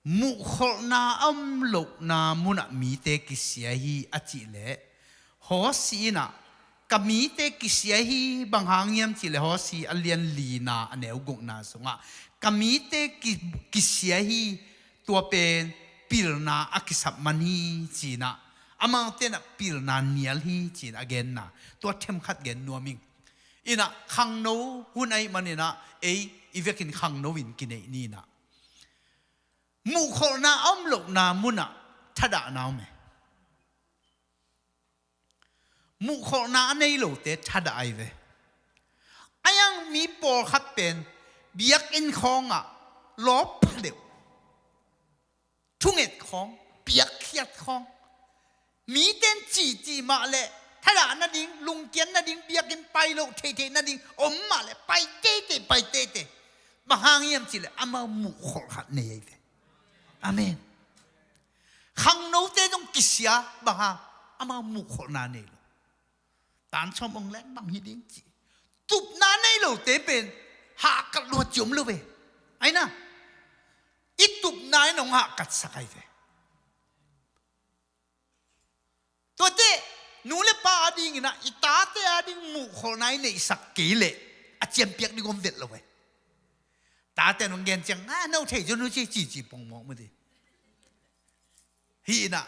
muhkholhna a om lohna munah mite kisia hi a cih leh, Hosea in ah, ka mite kisia hi, bang hang hiam cih leh Hosea a lian lina a neu gukna sungah, ka mite ki, kisia hi, tua pen pilna a kisap man hi ci-in ah, Amaute in ah pilna nial hi ci-in a genna, tua themkhat gen nuam ing. In ah khangno hun ahih manin ah ei i vekin khangno in kineih ni in ah, muhkholhna a om lohna mun ah thadahna om e. Muhkholhna a nei lote thadah ahi ve. A iang mi pawlkhat pen biakinn khawngah lawp pha deuh, thunget khawng, piakkhiat khawng, mite in cihcih mah leh thadah nading, lungkiat nading, biakinn pai loh theihtheih nading om mah leh pai teitei, pai teitei. Bang hang hiam cih leh amau muhkholh khat nei ahi ve. Amen. Khangnote zong kisia, bang hang, amau muhkholhna nei lo. Tan sawm ong leng bang hi ding ci. Tupna nei lote pen hahkat lua ci om lo ve. Ahi na, i tupna in hong hahkatsak ahi ve. Tuate nu le pa adingin ah i tate ading muhkholhna i neihsak kei leh a ciampiak ding om vet lo ve. Tate in hong gen ciang, a, no thei zaw no ci, ci, ci pongmawk mah ding. Hi in ah,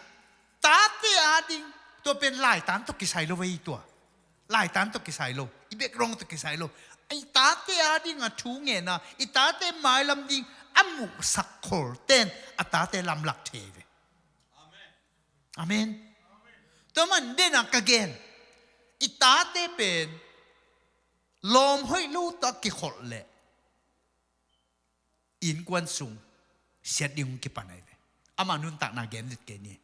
tate ading, tua pen laitan tawh kisai lo ve hi tua. Laitan tawh kisai lo, i background tawh kisai lo. I tate ading a thu ngen a, i tate mailam ding a muhsak kholten a tate lamlak thei ve. Amen. Tua man den a ka gen, i tate pen lawm hoih lo tawh a kikholh leh innkuan sung siat ding hong kipan ahi ve. Ama nuntakna gen vet kei ni.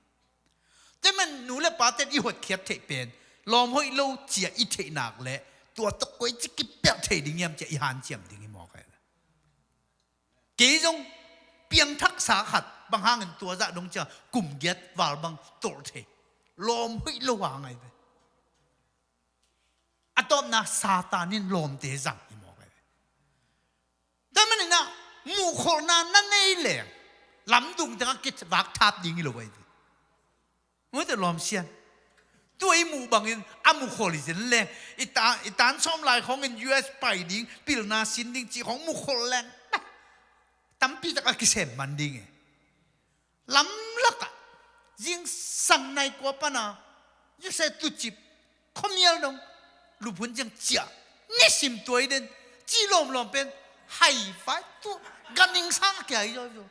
Tua man nu le pate in i hotkhiat theih pen lawm hoih lo ci-a i theih nak leh tua tawh koici kipelh thei ding hiam ci-a i hanciam ding hi mawk ahi ve. Kei zong piangthaksa khat, bang hangin tua zah dong ciang kum giat val bang tolh thei. Lawm hoih lo hang ahi ve. A tawpna Satan in lawmte zang hi mawk ahi ve. Tua manin ah muhkholhna na nei leng lamdung tengah kivak thap ding hi lo ahi ve. Mawte lawm sian. Tua i muh bangin a muhkholh hi zen leng, i ta, i tan sawm lai khawngin U S pai ding, pilna sin ding cih khawng muhkholh leng, tampi tak a kisem man ding e. Lamlak ah zingsang nai kua pan a, U S A tucip khuamial dong, luphun ciang ciah, nisim tuai den, ci lawmlawm pen, hai vai tu, ganhing sang kia hi zaw zaw.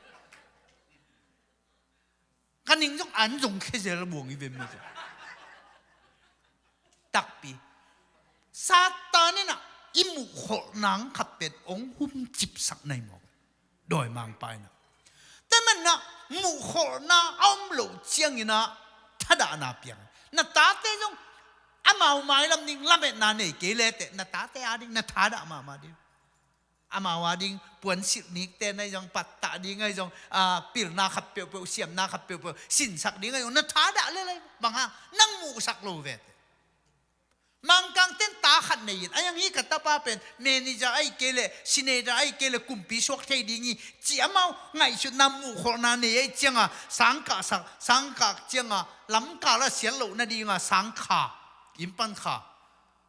Ganhing zong an zong khe zel buang hi ve mi zong. Takpi. Satan in ah i muhkholh nang khat pen hong humcipsak na hi mawk. Dawimangpa in ah. Tua manin ah muhkholhna a om loh ciangin ah thadahna piang. Na tate zong amau mailam ding lametna nei kei leh teh, na tate ading na thadah mahmah ding. Amau ading puansilh nikte na hi zong, pattah ding ahi zong, a, pilna khat peuhpeuh, siamna khat peuhpeuh sinsak ding ahi zong, na thadah lel ahi. Bang hang, nang muhsak lo ve teh. Mangkangte in ta khat nei in, a iang hi ka tapa pen manager ahi kei leh, senator ahi kei leh kumpi suak thei ding hi ci, amau ngaihsutna muhkholhna nei ahi cianga, sangkah sak, sangkah cianga, lamkal ah siat loh nadinga sangkha, inn pan kha.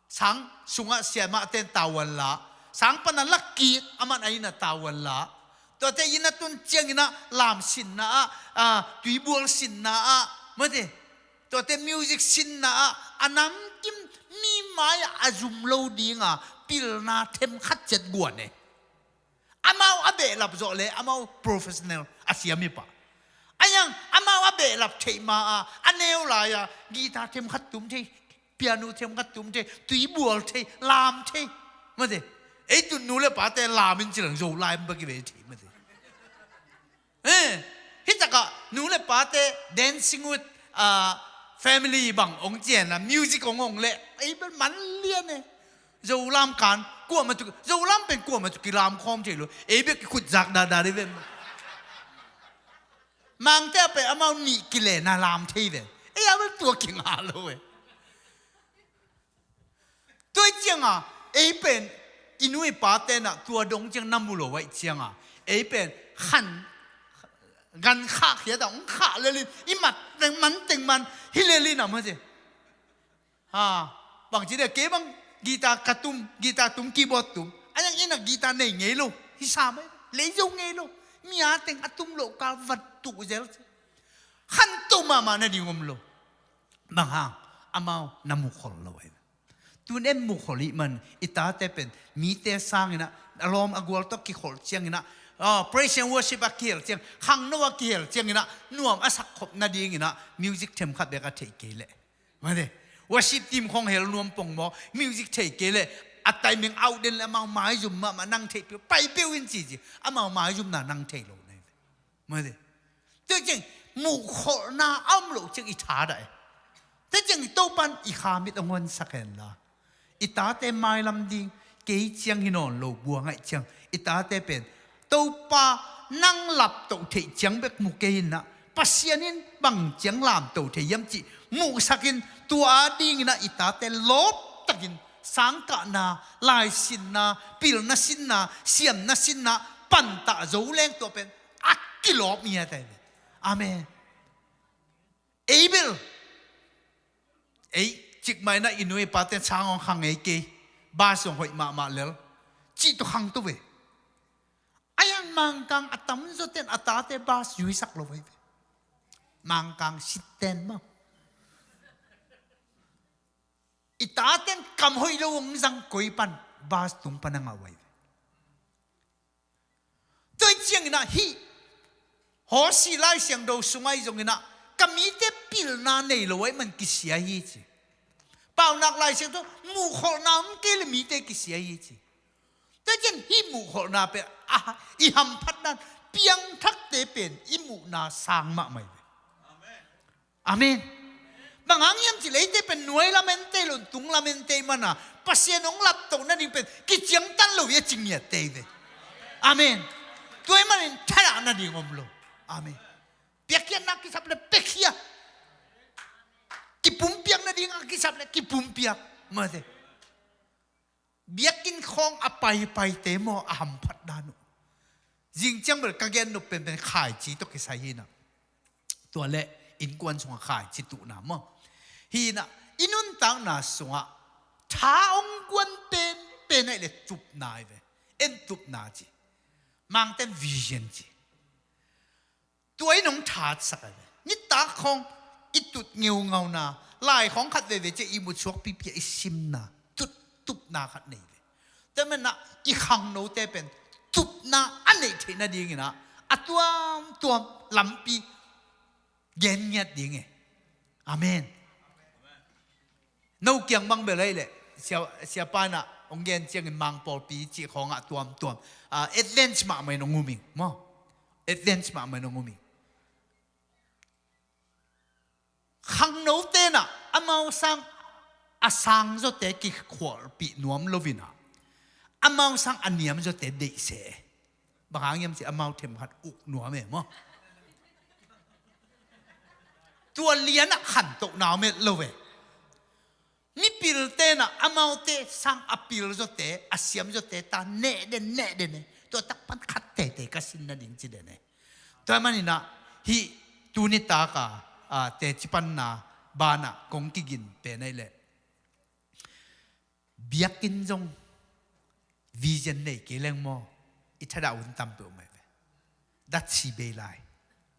Sang sungah siamahte in tavuan la, sang pana lakik, aman a inn ah tavuan la. Tuate inn a tun ciangin ah lamsinna ah, a, tuibual sinna ah, mate, tuate music sinna ah, a namkim mi mai-ah a zum lo dinga pilna themkhat ciat guan e. Amau a behlap zawh leh amau professional a siam hi pah. A iang amau a behlap theih ma-a, a neu lai-a guitar themkhat tum thei, piano themkhat tum thei, tuibual thei, lam thei. Mate, ei tun nu le pate lam in cilang Zo lam baki ve thei mate. Eh, hi takah nu le pate dancing with, ah, family bang ong cian a, music ong ong leh ei bel man lian e. Zo lam kan kuamah tu, Zo lam pen kuamah tu kilam khawm thei lo. Ei bek kikhut zak dada dei ve. Mangte a pe amau nih kile na lam thei ve. Ei a bel tua kinga lo ve. Tua cianga ei pen i nu i pate na tua dong ciang na mu lo ahi cianga ei pen khan gan khah khiat a ong khah lelin i mat teng man teng man hi lelin a mah ci. Ha, bang ci dia kei bang guitar ka tum, guitar tum, keyboard tum. A iang inn a guitar nei ngei lo, hi sa mai, lei zo ngei lo. Mi a teng a tum lo ka vat tuh zel ci. Khanto mahmah na ding om lo. Bang hang? Amau na mukhol lo ahi. Tun en mukhol ih man, i tate pen mite sanginah a lawm a gual tawh kikhol cianginah, ah, praise and worship a kihel ciang, khangno a kihel cianginah nuam a sakkhop nadinginah music themkhat bek a theih kei leh, mate, worship team khong hel nuam pong maw, music thei kei leh a timing out den leh amau maizum mahmah nang theih peuh, pai peuh in ci ci, amau maizumna nang thei lo na hi ve. Mate. Tua ciang muhkholhna a om loh ciang i thadah e. Tua ciang Topan i kha mit a huansak hen la, i tate mailam ding kei ciang hi nawn lo, buang aih ciang i tate pen Topa nang laptoh theih ciang bek mu kei inah, Pasian in bang ciang lamto thei hiam cih muhsakin, tua a dinginah i tate lawptakin sangkahna, laisinna, pilna sinna, siamna sinna pantah zo leng tua pen a kilawp ngiat ahi ve. Amen. Ei bel, ei cikmah inah i nu i paten sang hong khang ei kei, bas hong hoih mahmah lel cih tawh khangto ve. Ahi hang Mangkang a tamzaw ten a tate bas zuisak lo ahi ve. Mangkang sitten maw, i taten kam hoih lo hong zang koi pan bas tung pan a ngah uh ahi ve. Tua ih cianginah hih Hosea Lai Siangtho sungah ih zonginah ka mite pilna nei lo ahih man kisia hi ci. Paunak Lai Siangtho muhkholhna om kei le mite kisia hi ci. Tua ciang hih muhkholhna pen a, i hamphatna piangthakte pen i muhna sang mahmah hi ve. Amen. Bang hang hiam cih leh eite pen nuai lam en tei lo, tung lam en tei mana Pasian hong laptoh nading pen kiciangtan lo hi a ci ngiat tei ve. Amen. Tua ahih manin thadah nading om lo. Amen. Piakkhiatna kisap le piakhia, kipumpiak nading a kisap le kipumpiak. Mate. Biakinn khawng a paipaite maw a hamphat dan uh. Zing ciang bel ka gen nop penpen khaici tawh kisai hinah, tua le innkuan sungah khaici tuhna maw, hinah i nuntakna sungah tha hong guan penpen ahi le tupna ahi ve. En tupna ci, Mangten vision ci. Tua in hong thatsak ahi ve. Nitak khawng i tut ngeungauna, lai khawng khat veve ciah i mutsuak pipia i simna, tut tupna khat nei ve. Tua manah i khangnote pen tupna a neih theih nadinginah a tuamtuam lampi gen ngiat ding e. Amen. No kiang bang bel ahi leh sia, siapa inah hong gen ciangin Mang pawlpi cih khawngah tuamtuam, ah, advance mahmah in hong um ing maw. Advance mahmah in hong um ing. Khangnote inah amau sang a sangzawte kikhualpih nuam loinah amau sang a niamzawte deihseh. Bang hang hiam cih amau themkhat uk nuam e maw. Tua lianah khantohna om et lo ve. Mipilte inah amaute sang a pilzawte, a siamzawte ta neh den, neh den e. Tua tak pan khat tete ka sin nading ci den e. Tua maninah hih tuni taka, a, teci panna banah kong kigin pen ahi leh biakinn zong vision nei kei leng maw, i thadah hun tam peuhmah ve. Datsi bei lai,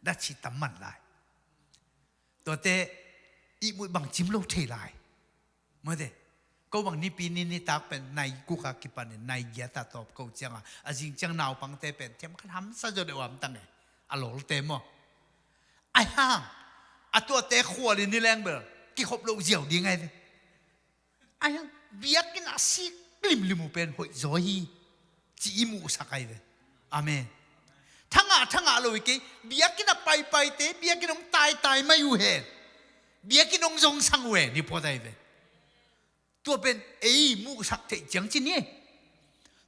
datsi tam man lai. Tuate ihmut bang cim lo thei lai. Mawte, ko bang nipi ni nitak pen nai kuka kipanin nai giata tawp ko cianga a zing ciang naupangte pen themkhat hamsa zaw deuh a hamtang e. A lawlte maw. Aihang a tuate khualin ni leng bel kikhop loh ziau ding ahi ve. Aihang biakinn a sik limlim uh pen hoih zaw hi ci i muhsak ahi ve. Amen. Thangah thangah lo hi kei, biakinn a paipaite biakinn hong taitai mai uh hen. Biakinn hong zongsang uh hen hi phot ahi ve. Tua pen ei muhsak theih ciang ci ni.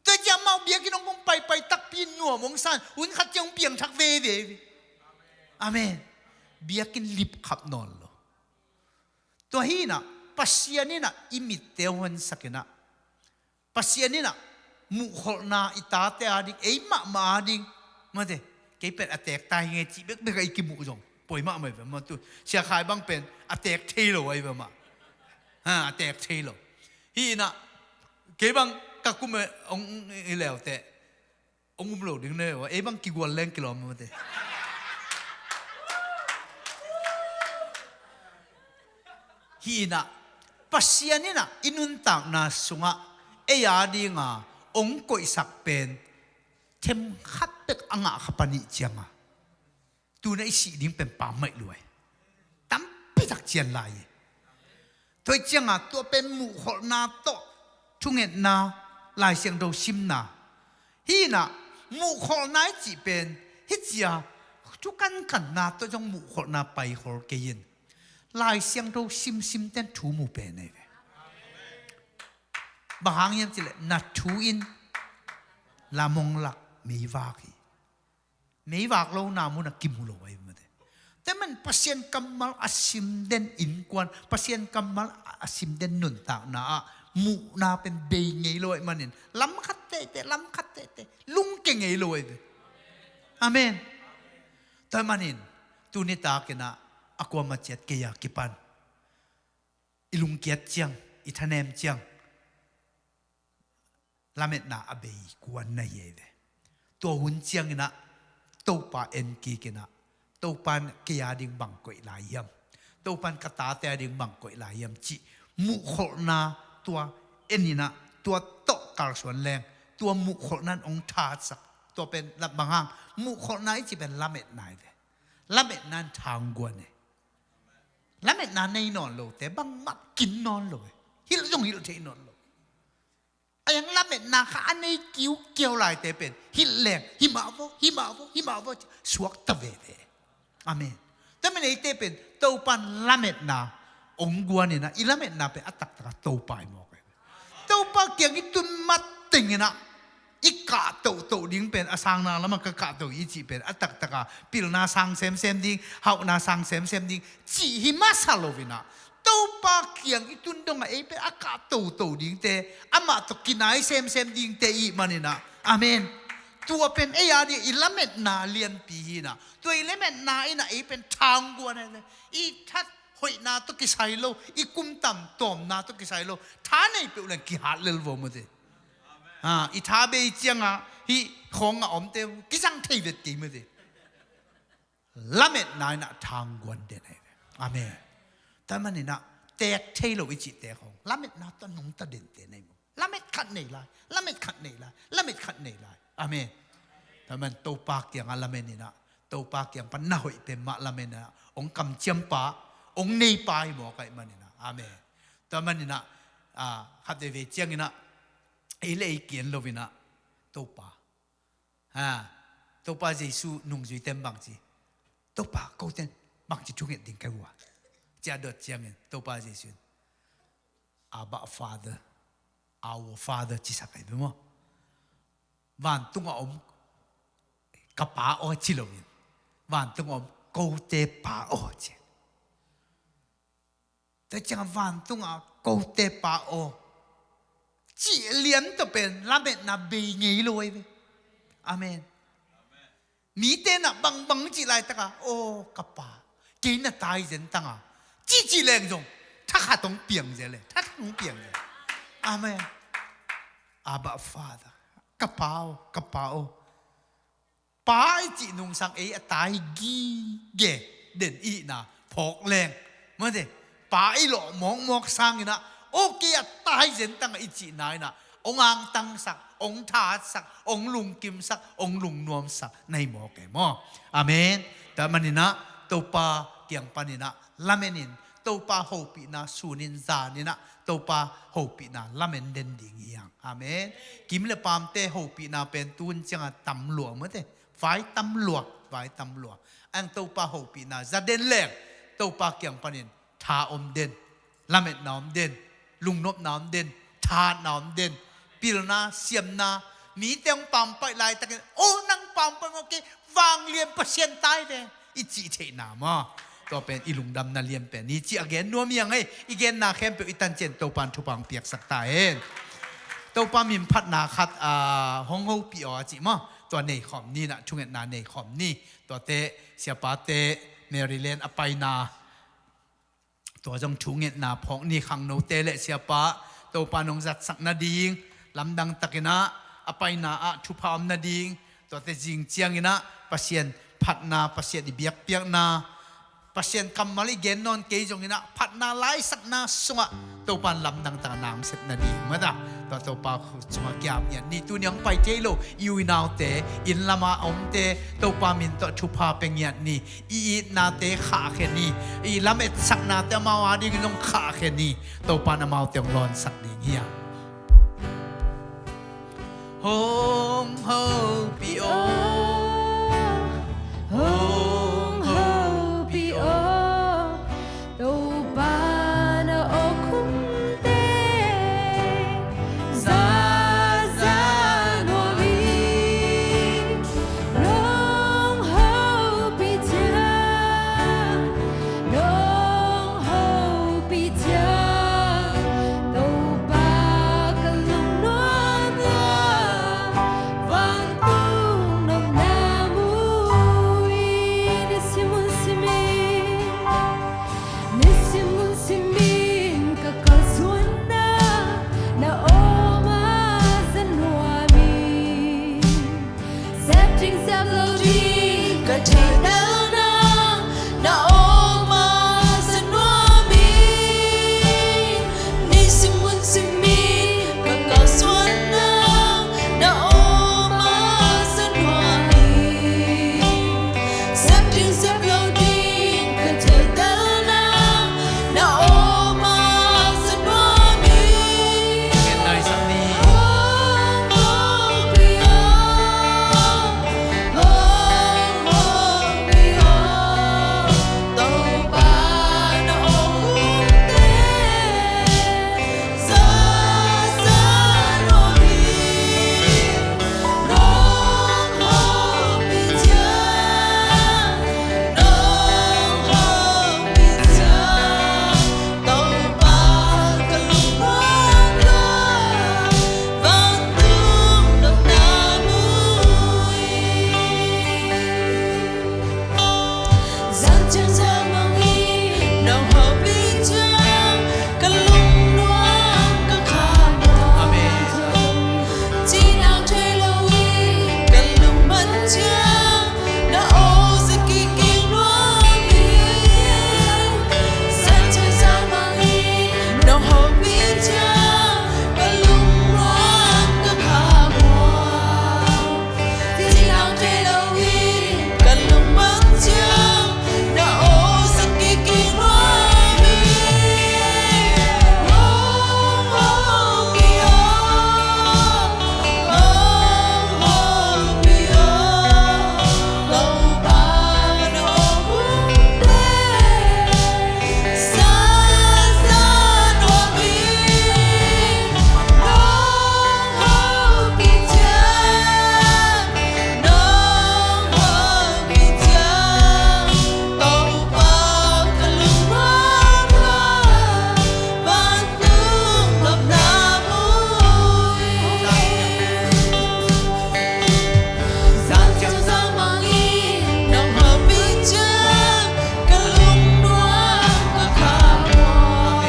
Tua ciang amau biakinn hong kong paipai takpi nuam hong san hun khat ciang hong piangthak veve. Amen. Biakinn lipkhap nawn lo. Tua hinah Pasian inah i mitte huansak inah Pasian inah muhkholhna i tate a ding, ei mahmah a ding. Mate, kei pen a teek ta hi nge cih bekbek a i kimuh zong poi mahmah ve mah tu. Sia Khai bang pen a teek thei lo ahi ve mah. Ha, a teek thei lo. Hinah kei bang ka kum e hong i leute hong um lo ding ne, ei bang kigual leng kilawm mate. Hi inah, Pasian inah i nuntakna sungah ei a dinga ong koihsak pen themkhat bek a ngah kha panih cianga, tuna i sih ding pen pammaih luai. Tampitak cian lai hi. Tua hi cianga tua pen muhkholhna tawh thungetna Lai Siangtho simna. Hi inah muhkholhna i cih pen hi cia thu kankanna tawh zong muhkholhna paikhol kei in. Lai Siangtho simsim ten thu mu pen ahi ve. Bang hang hiam cileh na thu in lam ong lak meivak hi. Meivak lona munah kimu lo ahi mate. Tua manin Pasian kammal a sim den innkuan, Pasian kammal a sim den nuntakna ah muhna pen bei ngei lo ahi manin lam khat tehteh, lam khat tehteh lungke ngei lo ahi ve. Amen. Tua manin tuni takinah a kuama ciat kei a kipan i lungkiat ciang, i thanem ciang lametna a bei kuan na hi ahi ve. Tua hun cianginah Topa en kikinah, Topan kei a ding bang koih lai hiam, Topan ka tate a ding bang koih lai hiam cih muhkholhna tua en inah, tua tawh kalsuan leng tua muhkholhna in ong thatsak. Tua pen bang hang, muhkholhna i cih pen lametna ahi ve. Lametna in thangguan hi. Lametna nei nawn lote bangmah kin nawn lo hi. Hilh zong hilh thei nawn lo. A yang lametna kha a nei kiukiau laite pen hilh leng himah vo, himah vo, himah vo, suakta veve. Amen. Tua manin eite pen Topan lametna ong guan inah, i lametna pen a taktaka Topa hi mawk ahi. Topa kiang i tun mat tenginah i kah tohtoh ding pen, a sangna lamah ka kah toh i cih pen a taktaka pilna sang semsem ding, hauhna sang semsem ding cih hi masa loinah, Topa kiang i tun dongah ei pen a kah tohtoh dingte, amah tawh kinai semsem dingte i hih maninah. Amen. Tua pen ei a ding i lametna lianpi hinah, tua i lametna inah ei pen thangguan ahi ve. I that hoihna tawh kisai lo, i kumtam tawmna tawh kisai lo, tha nei peuh leng kihat lel vo mate. Ha, i tha bei cianga hih khawng a omte kizang thei vet kei mate. Lametna inah thangguan den ahi ve. Amen. Tua maninah teek thei lo i cihte khawng lametna tawh nungta dente nei maw. Lamet khat nei lai, lamet khat nei lai, lamet khat nei lai. Amen. Tua man Topa kiangah lamen inah, Topa kiang pan na hoih pen mah lamen inah ong kamciampa, ong neipa hi mawk ahi maninah. Amen. Tua maninah, ah, khat veivei cianginah ei le ei kian loinah Topa, ha, Topa Jesu nungzuite in bangci, Topa kote in bangci thunget ding ka hi uh a, ci a dot ciangin Topa Jesu in Abba Father, Our Father cisak ahi ve maw. Vantunga om ka Pa aw ci loin, vantunga om kote Pa aw ci. Tua ciangah vantunga kote Pa aw cih lian tawh pen lametna bei ngei lo ahi ve. Amen. Mite nah bangbang cih laitaka, aw ka Pa, kei na tai zentanga cihcih leng zong thakhat hong piang zel e, thakhat hong piang zel. Amen. Abba Father, ka Pa aw, ka Pa aw. Pa i cih nungsang ei a tai gige den ihna phawk leng mate, Pa i lawh mawkmawk sanginah, aw kei a tai zentanga i cihna inah ong angtangsak, ong thatsak, ong lungkimsak, ong lungnuamsak na hi mawk e maw. Amen. Tua maninah Topa kiang paninah lamenin, Topa hopihna sunin zaninah Topa hopihna lamen den ding hi hang. Amen. Kim le pamte hopihna pen tun cianga tam lua mate. Vai tam lua, vai tam lua. Ang Topa hopihna za den leng Topa kiang panin tha om den, lametna om den, lungnopna om den, thahatna om den, pilna, siamna, mite hong pampaih laitakin, aw nang pampaih maw, kei vanglian Pasian tai ve i cih theihna maw. Tua pen i lungdamna lian pen hi cih a gen nuam hi hang ei. I genna khempeuh i tancian Topan thupha hong piaksak ta hen. Topa min phatna khat, ah, hong hopih aw a cih maw. Tua nei khawm ni nah, thungetna nei khawm ni. Tuate siapate Maryland a paina, tua zong thungetna phawk ni. Khangnote le siapa Topa nong zatsak nading, lamdang takinah a paina ah thupha om nading, tuate zing cianginah Pasian phatna, Pasian i biakpiakna Pasian kammal i gen nawn kei zongin ah, phatna laisakna sungah Topa in lamdang takin na omsep nading mah ta. Tua Topa khut sungah kiap ngiat ni. Tuni hong pai thei lo i u i naute, inn lamah a omte, Topa min tawh thupha pia ngiat ni. I itnate khahkhia ni. I lametsaknate amau adingin hong khahkhia ni. Topa in amaute hong lawnsak ding hi hang. Hong hopih aw, hong hopih aw, Topa na awkhumte zaza nuam hi. Nong hopih ciang, nong hopih ciang, Topa ka lungnuam lua, vantung nopna mu hi. Nisim hun simin, nisim hun simin ka kalsuanna na awm a za nuam hi. Sep ding sep lo ding ka theihtelna na awm a za nuam hi. Nisim hun simin ka kalsuanna na awm a za nuam hi. Sep ding sep lo ding ka theihtelna na awm a za nuam hi. Hong hopih aw, hong hopih aw, Topa na awkhumte zaza nuam hi. Nong hopih ciang, nong hopih ciang, Topa ka lungnuam lua, vantung nopna mu hi. Zan ciang zan mang hi, nong hopih ciang ka lungnuam ka khammuang. Amen. Cinau thei lo in ka lungman ciang na aw za kik nuam hi. Zan ciang zan mang hi, nong hopih ciang ka lungnuam ka khammuang. Cinau thei lo in ka lungman ciang na aw za kik nuam hi. Hong hopih aw, hong hopih aw, Topa na awkhumte zaza nuam hi. Nong hopih ciang, nong hopih ciang, Topa ka lungnuam lua, vantung nopna mu hi. Zan ciang zan mang hi, nong hopih ciang ka lungnuam ka khammuang.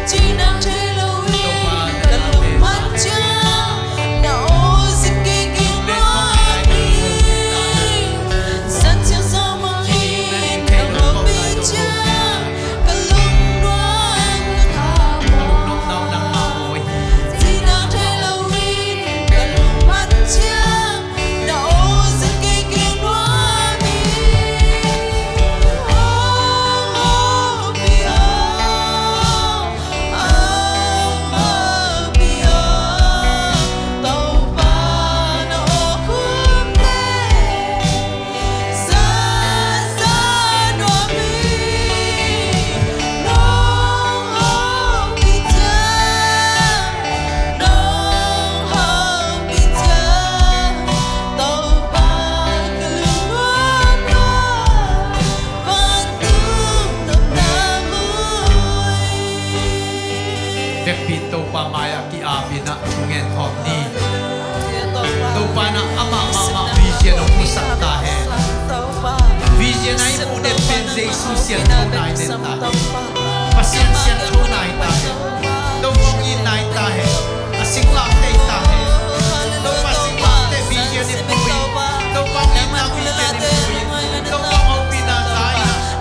Cinau thei lo in ka lungman ciang na aw za kik nuam hi. Zan ciang zan mang hi, nong hopih ciang ka lungnuam ka khammuang. Cinau thei lo in ka lungman ciang na aw za kik nuam hi. Hong hopih aw, hong hopih aw, Topa na awkhumte zaza nuam hi. Nong hopih ciang, nong hopih ciang, Topa ka lungnuam lua, vantung nopna mu hi. Vekpi in Topa mai-ah ki-ap in ah thu ngen khawm ni. Topa in ah amah mahmah vision hong pusak ta hen. Vision a i muh den pen Jesu siangtho nai den ta hen. Pasian siangtho nai ta hen. Topa hong it nai ta hen. A singlamteh ta hen. Topa singlamteh vision i mu in. Topa hong itna vision i mu in. Topa hong hopihna za in ah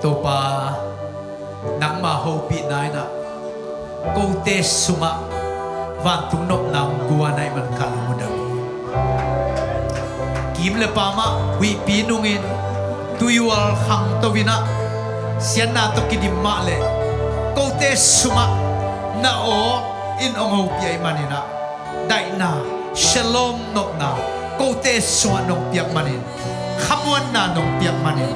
Topa, nangma hopihna in ah kote sungah vantung nopna hong guan ahih man ka lungdam hi. Kim le pam ah huihpi nungin tuihual khangto in ah siatna tawh kidim mah leh kote sungah na aw in hong hopih ahih manin ah daihna, shalom nopna kote sungah nong piak manin, khamuanna nong piak manin,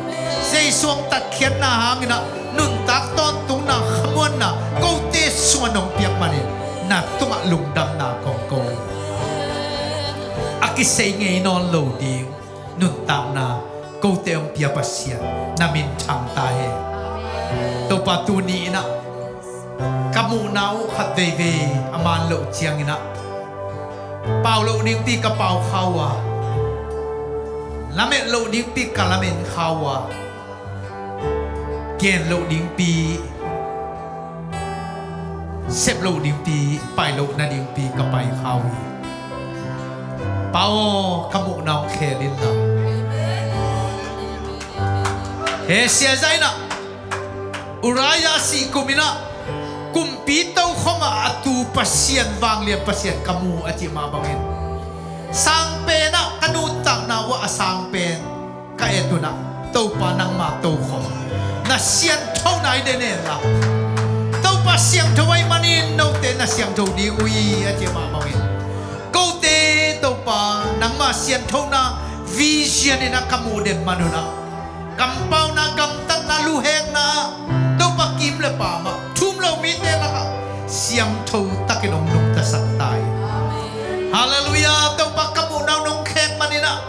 Jesu hong tatkhiatna hangin ah nuntak tawntungna, khamuanna kote sungah nong piak manin na tungah lungdamna kong ko hi. A kisei ngei nawn lo ding nuntakna kote hong pia Pasian, na min thang ta hen. Topa, tuni in ah ka muhna uh khat veivei a man loh ciangin ah pau loh dingpi ka pau kha uh a, lamet loh dingpi ka lamen kha uh a, gen loh dingpi, sep loh dingpi, pai loh nadingpi ka pai kha uh hi. Pa aw, ka muhna hong khel inla. He siaza in ah Uriah a sih kum in ah kumpi tokhom ah a tu Pasian, vanglian Pasian ka mu a cih mah bangin, sangpen ah ka nuntakna uh ah a sangpen ka et un ah, Topa, nangma tokhom, na sianthona i den hen la. Topa, siangtho ahih manin note na siangtho ding uh hi a cih mah bangin, kote, Topa, nangma sianthona vision in ah ka muh den man un ah kampauna, gamtatna, luhekna ah, Topa, kim le pam ah thum lo mite lakah siangtho takin hong nungtasak ta hi. Halleluiah. Topa, ka muhna uh nong khek manin ah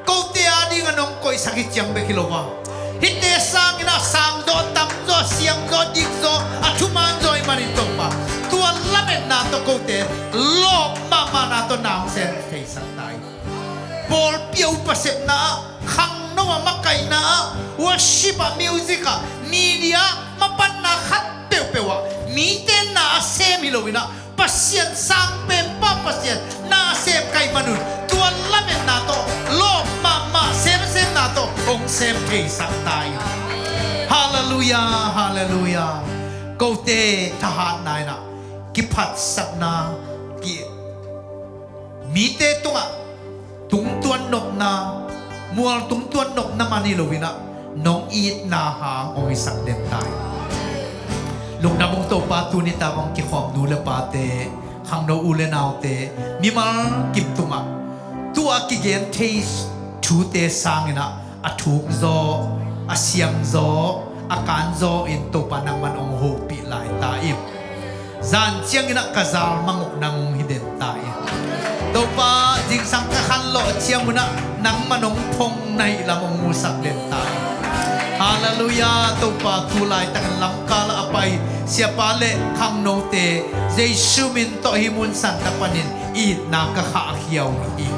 kote adingin ah nong koihsak hi ciang bek hi lo a, hihte sangin ah sangzaw, tamzaw, siangzaw, dikzaw, a thumanzaw ahih manin, Topa, tua lametna tawh kote lawp mahmahna tawh na hong sem theisak ta hi. Pawlpi a upa sepna ah, khangno a makaihna ah, worship ah, music ah, media ah, mapatna khat peuhpeuh ah mite na a sem hi lo in ah, Pasian, sangpenpa Pasian na a sem ka hih man un, tua lametna tawh lawp mahmah, semsemna tawh hong sem theisak ta hi. Halleluiah, halleluiah. Kote thahatna in ah kiphatsakna, ki, mite tungah tungtuan nopna, mual tungtuan nopna man hi lo in ah nong itna hang hong hisak den ta hi. Lungdam ung, Topa, tuni tak hong kikhawm nu le pate, khangno u le naute, mimal kim tungah tu-a kigen thei thute sangin ah a thukzaw, a siamzaw, a kanzaw in, Topa, nangman hong hopih lai ta in. Zan ciangin ah ka zal manguk nang hong hi den ta in. Topa, zingsang ka khanlawh ciang un ah nangman hong phong na hih lam hong musak den ta in. Halleluiah. Topa, tu laitakin lamkal ah a pai siapa le khangnote Jesu min tawh hih mun santak panin itna ka khahkhia uh hi.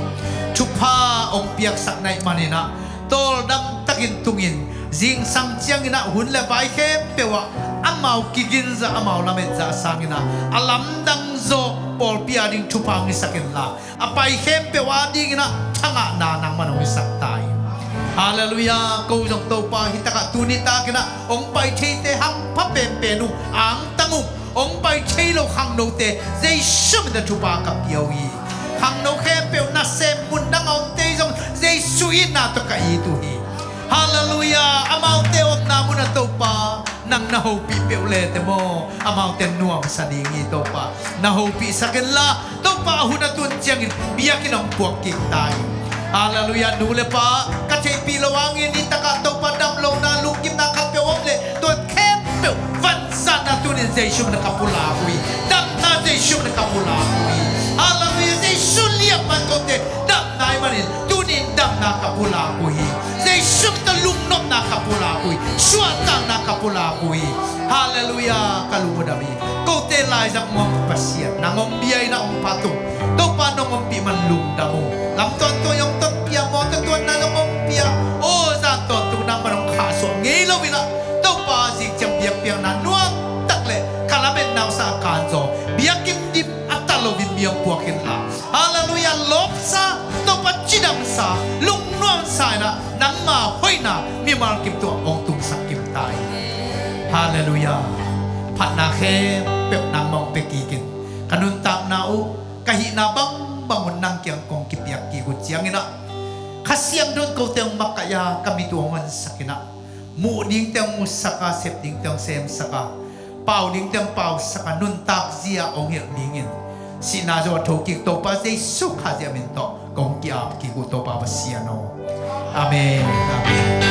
Thupha hong piaksak na hih manin ah tawldam takin tungin, zingsang ciangin ah hun le vai khempeuh ah amau kiginzah, amau lametzah sangin ah a lamdang zaw pawlpi ading thupha hong hisak inla, a pai khempeuh adingin ah thangahna nangman hong hisak ta hi. Halleluiah. Ko zong, Topa, hih takah tuni takin ah hong pai theite hampha penpen uh, angtang uh, hong pai thei lo khangnote Jesu min ah thupha ka pia uh hi. Khangno khempeuh nasem, mundang a omte zong Jesu itna tawh ka it uh hi. Halleluiah. Amaute omna munah, Topa, nang na hopih peuh le teh maw, amaute nuamsa ding hi, Topa. Na hopihsak inla, Topa, a hun a tun ciangin biakinn hong puak kik ta hi. Halleluiah. Nu le pa, ka theihpih loh hangin hih takah, Topa, damlohna, lungkimna khatpeuh om leh, tua khempeuh vanzatna tuni-in Jesu min ah ka pulak uh hi. Damna Jesu min ah ka pulak uh hi. Halleluiah. Jesu liamman kote damna ahih manin tuni-in damna ka pulak uh hi. Jesu min tawh lungnopna ka pulak uh hi. Suahtakna ka pulak uh hi. Halleluiah. Ka lungdam hi. Kote laizang hong om Pasian, nang hong bia in ah hong phat uh. Topa, nong ompih man lungdam uh. Lamtuan tua hong tonpih a, mawtaw tuanna zong hong pia. Aw, zan tawntung nangman hong khahsuah ngei lo in ah, Topa, zing ciang biakpiakna nuamtak le ka lametna uh sa a kanzaw, biakinn dim a ta loin mi hong puak inla, halleluiah, lawpsa, Topa, cidamsa, lungnuamsa in ah nangma hoihna mimal kim tungah hong tungsak kim ta hi. Halleluiah. Phatna khempeuh nangmah hong pia kikin, ka nuntakna uh, ka hihna bangbang un nang kiang kong kipiak kik uh ciangin ah, Kha Siangtho in kote hong makaih a, ka mit uh hong honsakin ah, muh dingte hong musak a, sep dingte hong semsak a, pau dingte hong pausak a, nuntak zia hong hilh dingin, sihna zawh thokik Topa Jesu Khazih min tawh kong ki-ap kik uh, Topa Pasian aw. Amen. Amen.